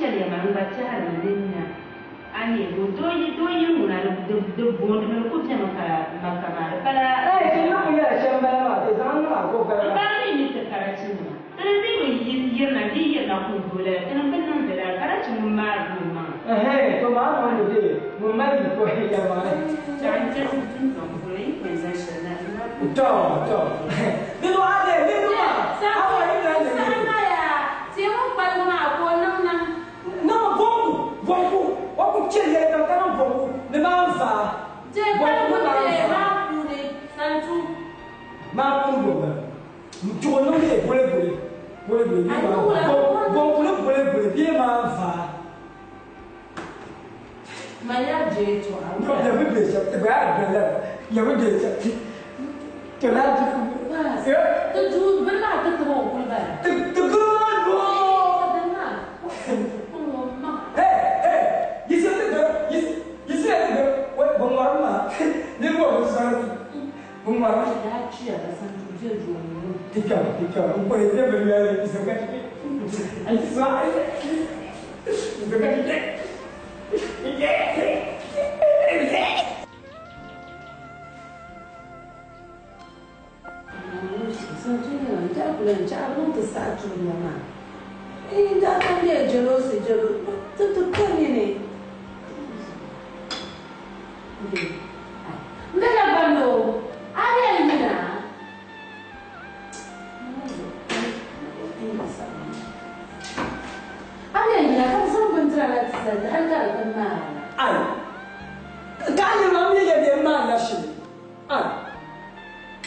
chɛliya maa, n gba tɛhirimi ni n nya a ni bo doo yi doo yi ŋuna di di di booni mi di ku bemi ka Makka maa di pala. Ɛɛh ti ni kuli nyɛla shɛm bala maa, ti zaŋ niŋ a gbubi bala M maa. ba mi ni ti karachinima, ti ni dii bi yi yirina di yi yirina kuli doo lala, ti ni bi niŋdi lala, karachi ŋun maari o maŋa. Ɛhɛn, to maa niŋ ni dee ŋun mali yiko yɛlimaŋli. Chaŋ n-ti duŋdɔŋ polo yi kpɛn zaŋ shɛli na n na ku. Tɔ, tɔ, di zuɣu a dee niriba maa, a bɔri ni lan ni Saha niriba. maa yaa, teemu kpaligu maa ka o niŋ niŋ. Niŋ bonku, bonku, o ku chɛ yɛli kam ka niŋ bonku ni maa n-vaa. Teei Bonku kpaligu maa teei n-vaa. maa puuni santu. Maa puuni bɔ m-bala. N-tuɣi niŋ bee bole bole, bole bole bee maa n-vaa. Bonku ni bole bole bee maa n-vaa. Man yaa je yɛtɔɣa wula. Yɛmi be shɛm, ti gba yaa doli la yɛmi be shɛm. To lahi di Ti duu bini maa ti tib o kuli bala. Ti gili maa noo. Bini maa o maŋa. Hey, hey, yisi ti gili, yisi ya ti gili, wai bi ŋɔrimi maa, niriba bi zɔri ti, bi ŋɔrimi. Daa chiya ka santu je duu ŋɔ. Ti kpɛm, ti kpɛm, n kɔhi bɛ bi yɛli yisi ka ti, ayi sɔ, yisi ka ti kpɛ. Ai, ka a yɛli ma m mi yɛli ya maanila shili. Ai,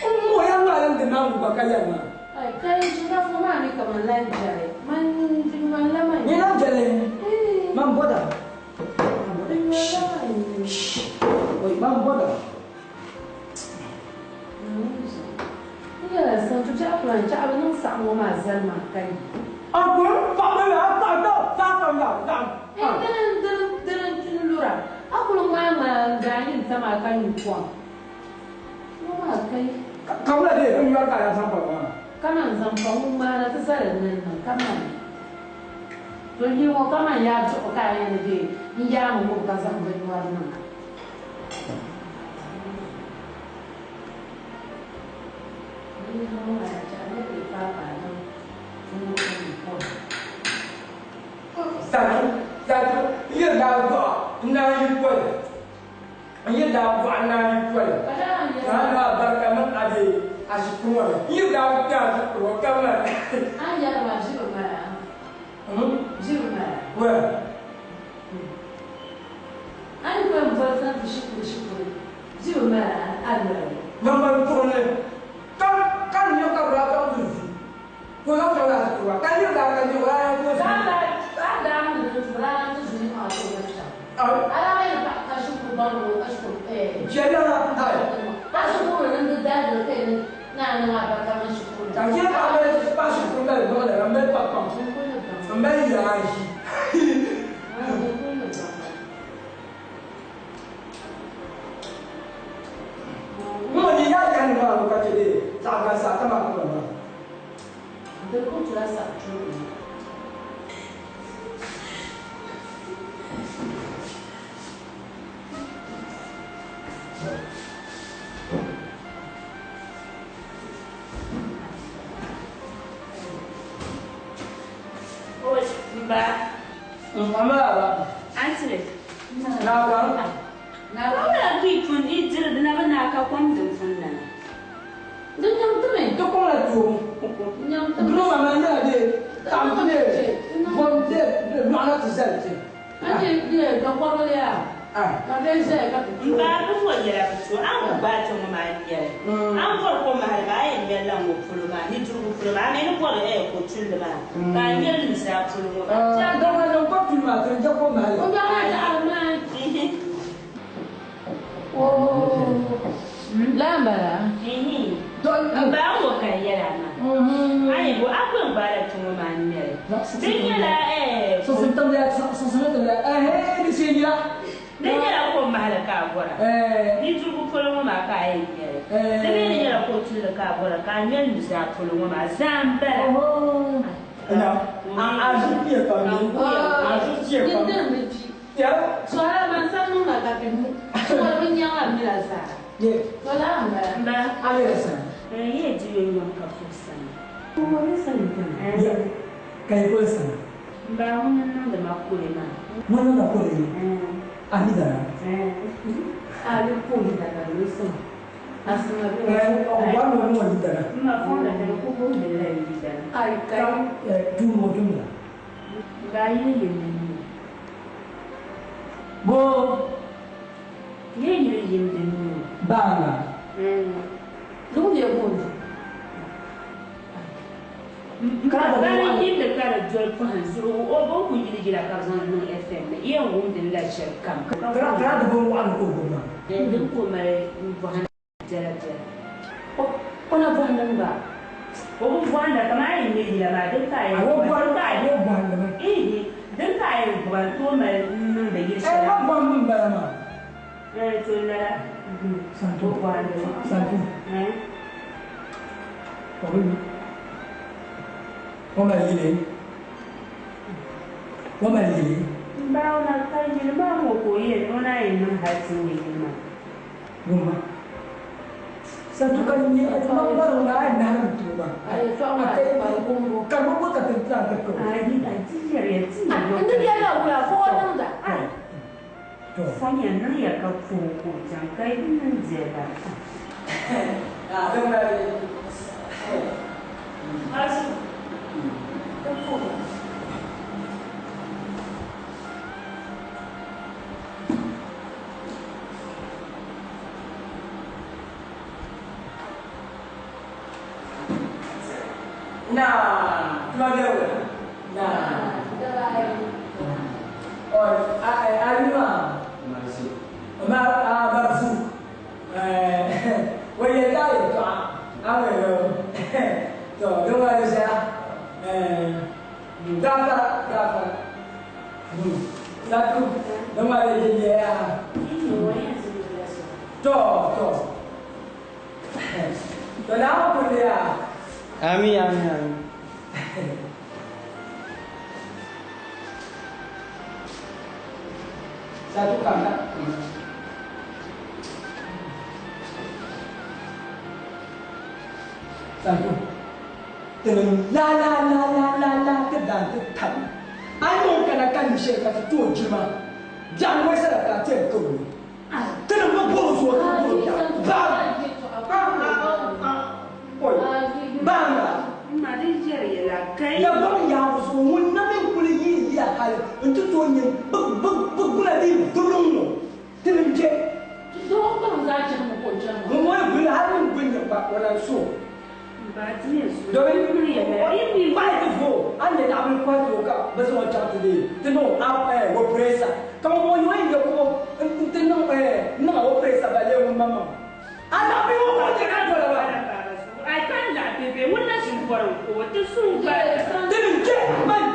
m mo ya ŋmaala n di maa ŋun gba ka yɛli maa. Ai, ka yi shinkafa maa mi ka man lan jɛli. Man di man la man. Nyɛ lan jɛli man bɔda. Oi, man bɔda. N yɛla santu biɛɣu ku lan chaɣi bi niŋ saɣim ŋɔ maa zali maa ka yi. A kuli paɣi la a paɣi daɣu paɣi ka daɣu daɣu. Ee, dini dini dini n lura. A kuli ŋmaai ŋmaai n daa nyin tam a ka nyu kom. Ŋɔ maa ka yi. Ka wula dee n yɔri ka a daa zaŋ pa maa? Ka man zaŋ pa ŋun ŋmaana ti zali n ni niŋ ka man. To yi ŋɔ ka man yaa duɣu ka a yɛn ni dee n yaami ŋubi ka zaŋ binyɔri niŋ. Santu, santu, n yi daa dɔɣi n naan yi poli, n yi daa dɔɣi n naan yi poli, ka a niŋ alibarika niŋ a dee a shikuru ŋɔ ni. N yi daa kpe a shikuru ŋɔ ka mali. Wɛ. Naŋgban tuɣili ka ka ni nyɛ ka bɛ daa chaŋ ti zu ka o zaŋ chaŋ lala shikuru maa ka yiri daa ka nyɛ o daa yan tooi Jɛliya ai. Ka n yɛli paɣa mali paɣa shikuru mali niŋda ka mali pa pam m mali yaayi. Ŋɔ ni yaa yani maa ŋɔ ka chɛ dee zaɣ galisi ata maa kuma maa. Oi, m ba. M ba maa ba. Antire. Naawuni. Ka wula ka yi pun yi diri di na bi naai ka kom din pun na na? Di nyaŋ ti mi. Ti kɔŋla toobu. Nyaŋ ti mi. Duro maa maa nyɛla dee taɣim ti dee bom dee lɔɣu na ti zali ti. A ni dee dakɔrili yaa. Ka dee zaya ka ti M ba bi ŋɔ nyɛla bi to a ni ku gbaai ti ŋɔ maa n-nyɛli. A ni bɔri ko mahali maa a yɛn ŋmɛrila ŋɔ polo maa nudirigu polo maa a mi ni bɔri ko tulli maa ka a ŋmɛri nuzaa polo ŋɔ maa. Dama niŋ ko tulli maa ti di je ko mahali. O nyɛla daɣiri maa. Laa m-bala? M ba ŋɔ ka n yɛli a maa. A ni bo a ku yɛn gbaala ti ŋɔ maa n-ŋmɛri. Di nyɛla Di nyɛla ko mahali ka a bɔra. Nudirigu polo ŋɔ maa ka a yɛn ŋmɛri. Di mi ni nyɛla ko tulli ka a bɔra ka a ŋmɛri nuzaa polo ŋɔ maa. Zaa m-bala. ʒiya pam. Yindiri mi bi. Ya. So ala man san niŋ na ka bi mu. Sɔri bi nyaŋ a mila zaa. Ye. To la n bala. Ba. A yɛrɛ sani. Ye di yo nyɔŋ ka fo sani. Ya. Ka yi kuli sani. Ba ŋun niŋdi ma kuli maa. Ŋun niŋda kuli? A mi dana? A bi kuli dana lo sani. Asima bi. Eh, o wa no no yi dana. Ma fo la dana ko bo mi la yi dana. Ai kai. Tu mo tu mo. Ba yi yi ni. Bo. Ye yi yi ni ni. Ba na. Lu ye bo ni. Ka ba yi da ka da jol ko han zuru o bo ku yi jira ka zan no FM ne ye wum din la shar kam. Kra kra da bo wa ko bo ma. Din ko mare bo han jara jara. O ona bo han ba. O bo bo han da kama yi ne jira ma din ka yi. O bo han ka yi bo han da ma. Eh din ka yi bo ban to mare nun da yi Eh ma bo min ba ma. Eh to la. Santu. Bo han da. Santu. Eh. O bi. Wọ́n máa yílé. Wọ́n máa yílé. Ba ona ka yili ma mo ko ye no na yi nun ha ti ni ma. Gumma. Santu ka ni a ma ba ro na na na tu ma. Ai so ma ba gumbo. Ka mo ko ka tin ta ka ko. Ai ni ai ti yɛrɛ yɛ ti Ah, ndi ya la wula fo o niŋda. To. Fo nyɛ niŋ ya ka ko ko jan ka yi niŋ jɛba. Ah, don na. Asu. Na, tuma bɛ wula. Na. Ɔ a alima. Ma a marzu. Eh, wai ya ta yi to a a yo. To, don wa ja. Eh, gafara gafara. Satu, don wa je ya. To, to. To na ku ya. Amin, amin, amin. Satu kakak. Satu. Tenen la la la la la la te dan te tan. Ai mo kana kan she ka to jima. Jan wai sa ka te ko. Tenen mo bo so ko ya. Ba. Ba. Oi. Banga. Ma di jɛri yɛla kai. Ya ba ya so mun na min kuli yi ya hal. Ntu to nyin bug bug bug bula di durun no. Tenen je. Do ko za chan mo ko chan. Mo mo bula har mun bin ba wala so. Ba ti yɛ so. Domin yɛla. ba ya fo an ne da abin kwato ka ba su wancan ta dai tuno a eh wo presa kama mo yo yin ko tuno eh na wo presa ba le mun mama ana bi wo ko te ka to la ba Ai kan la bebe wannan shin kwarin ko wata sun ba. Dinin ke man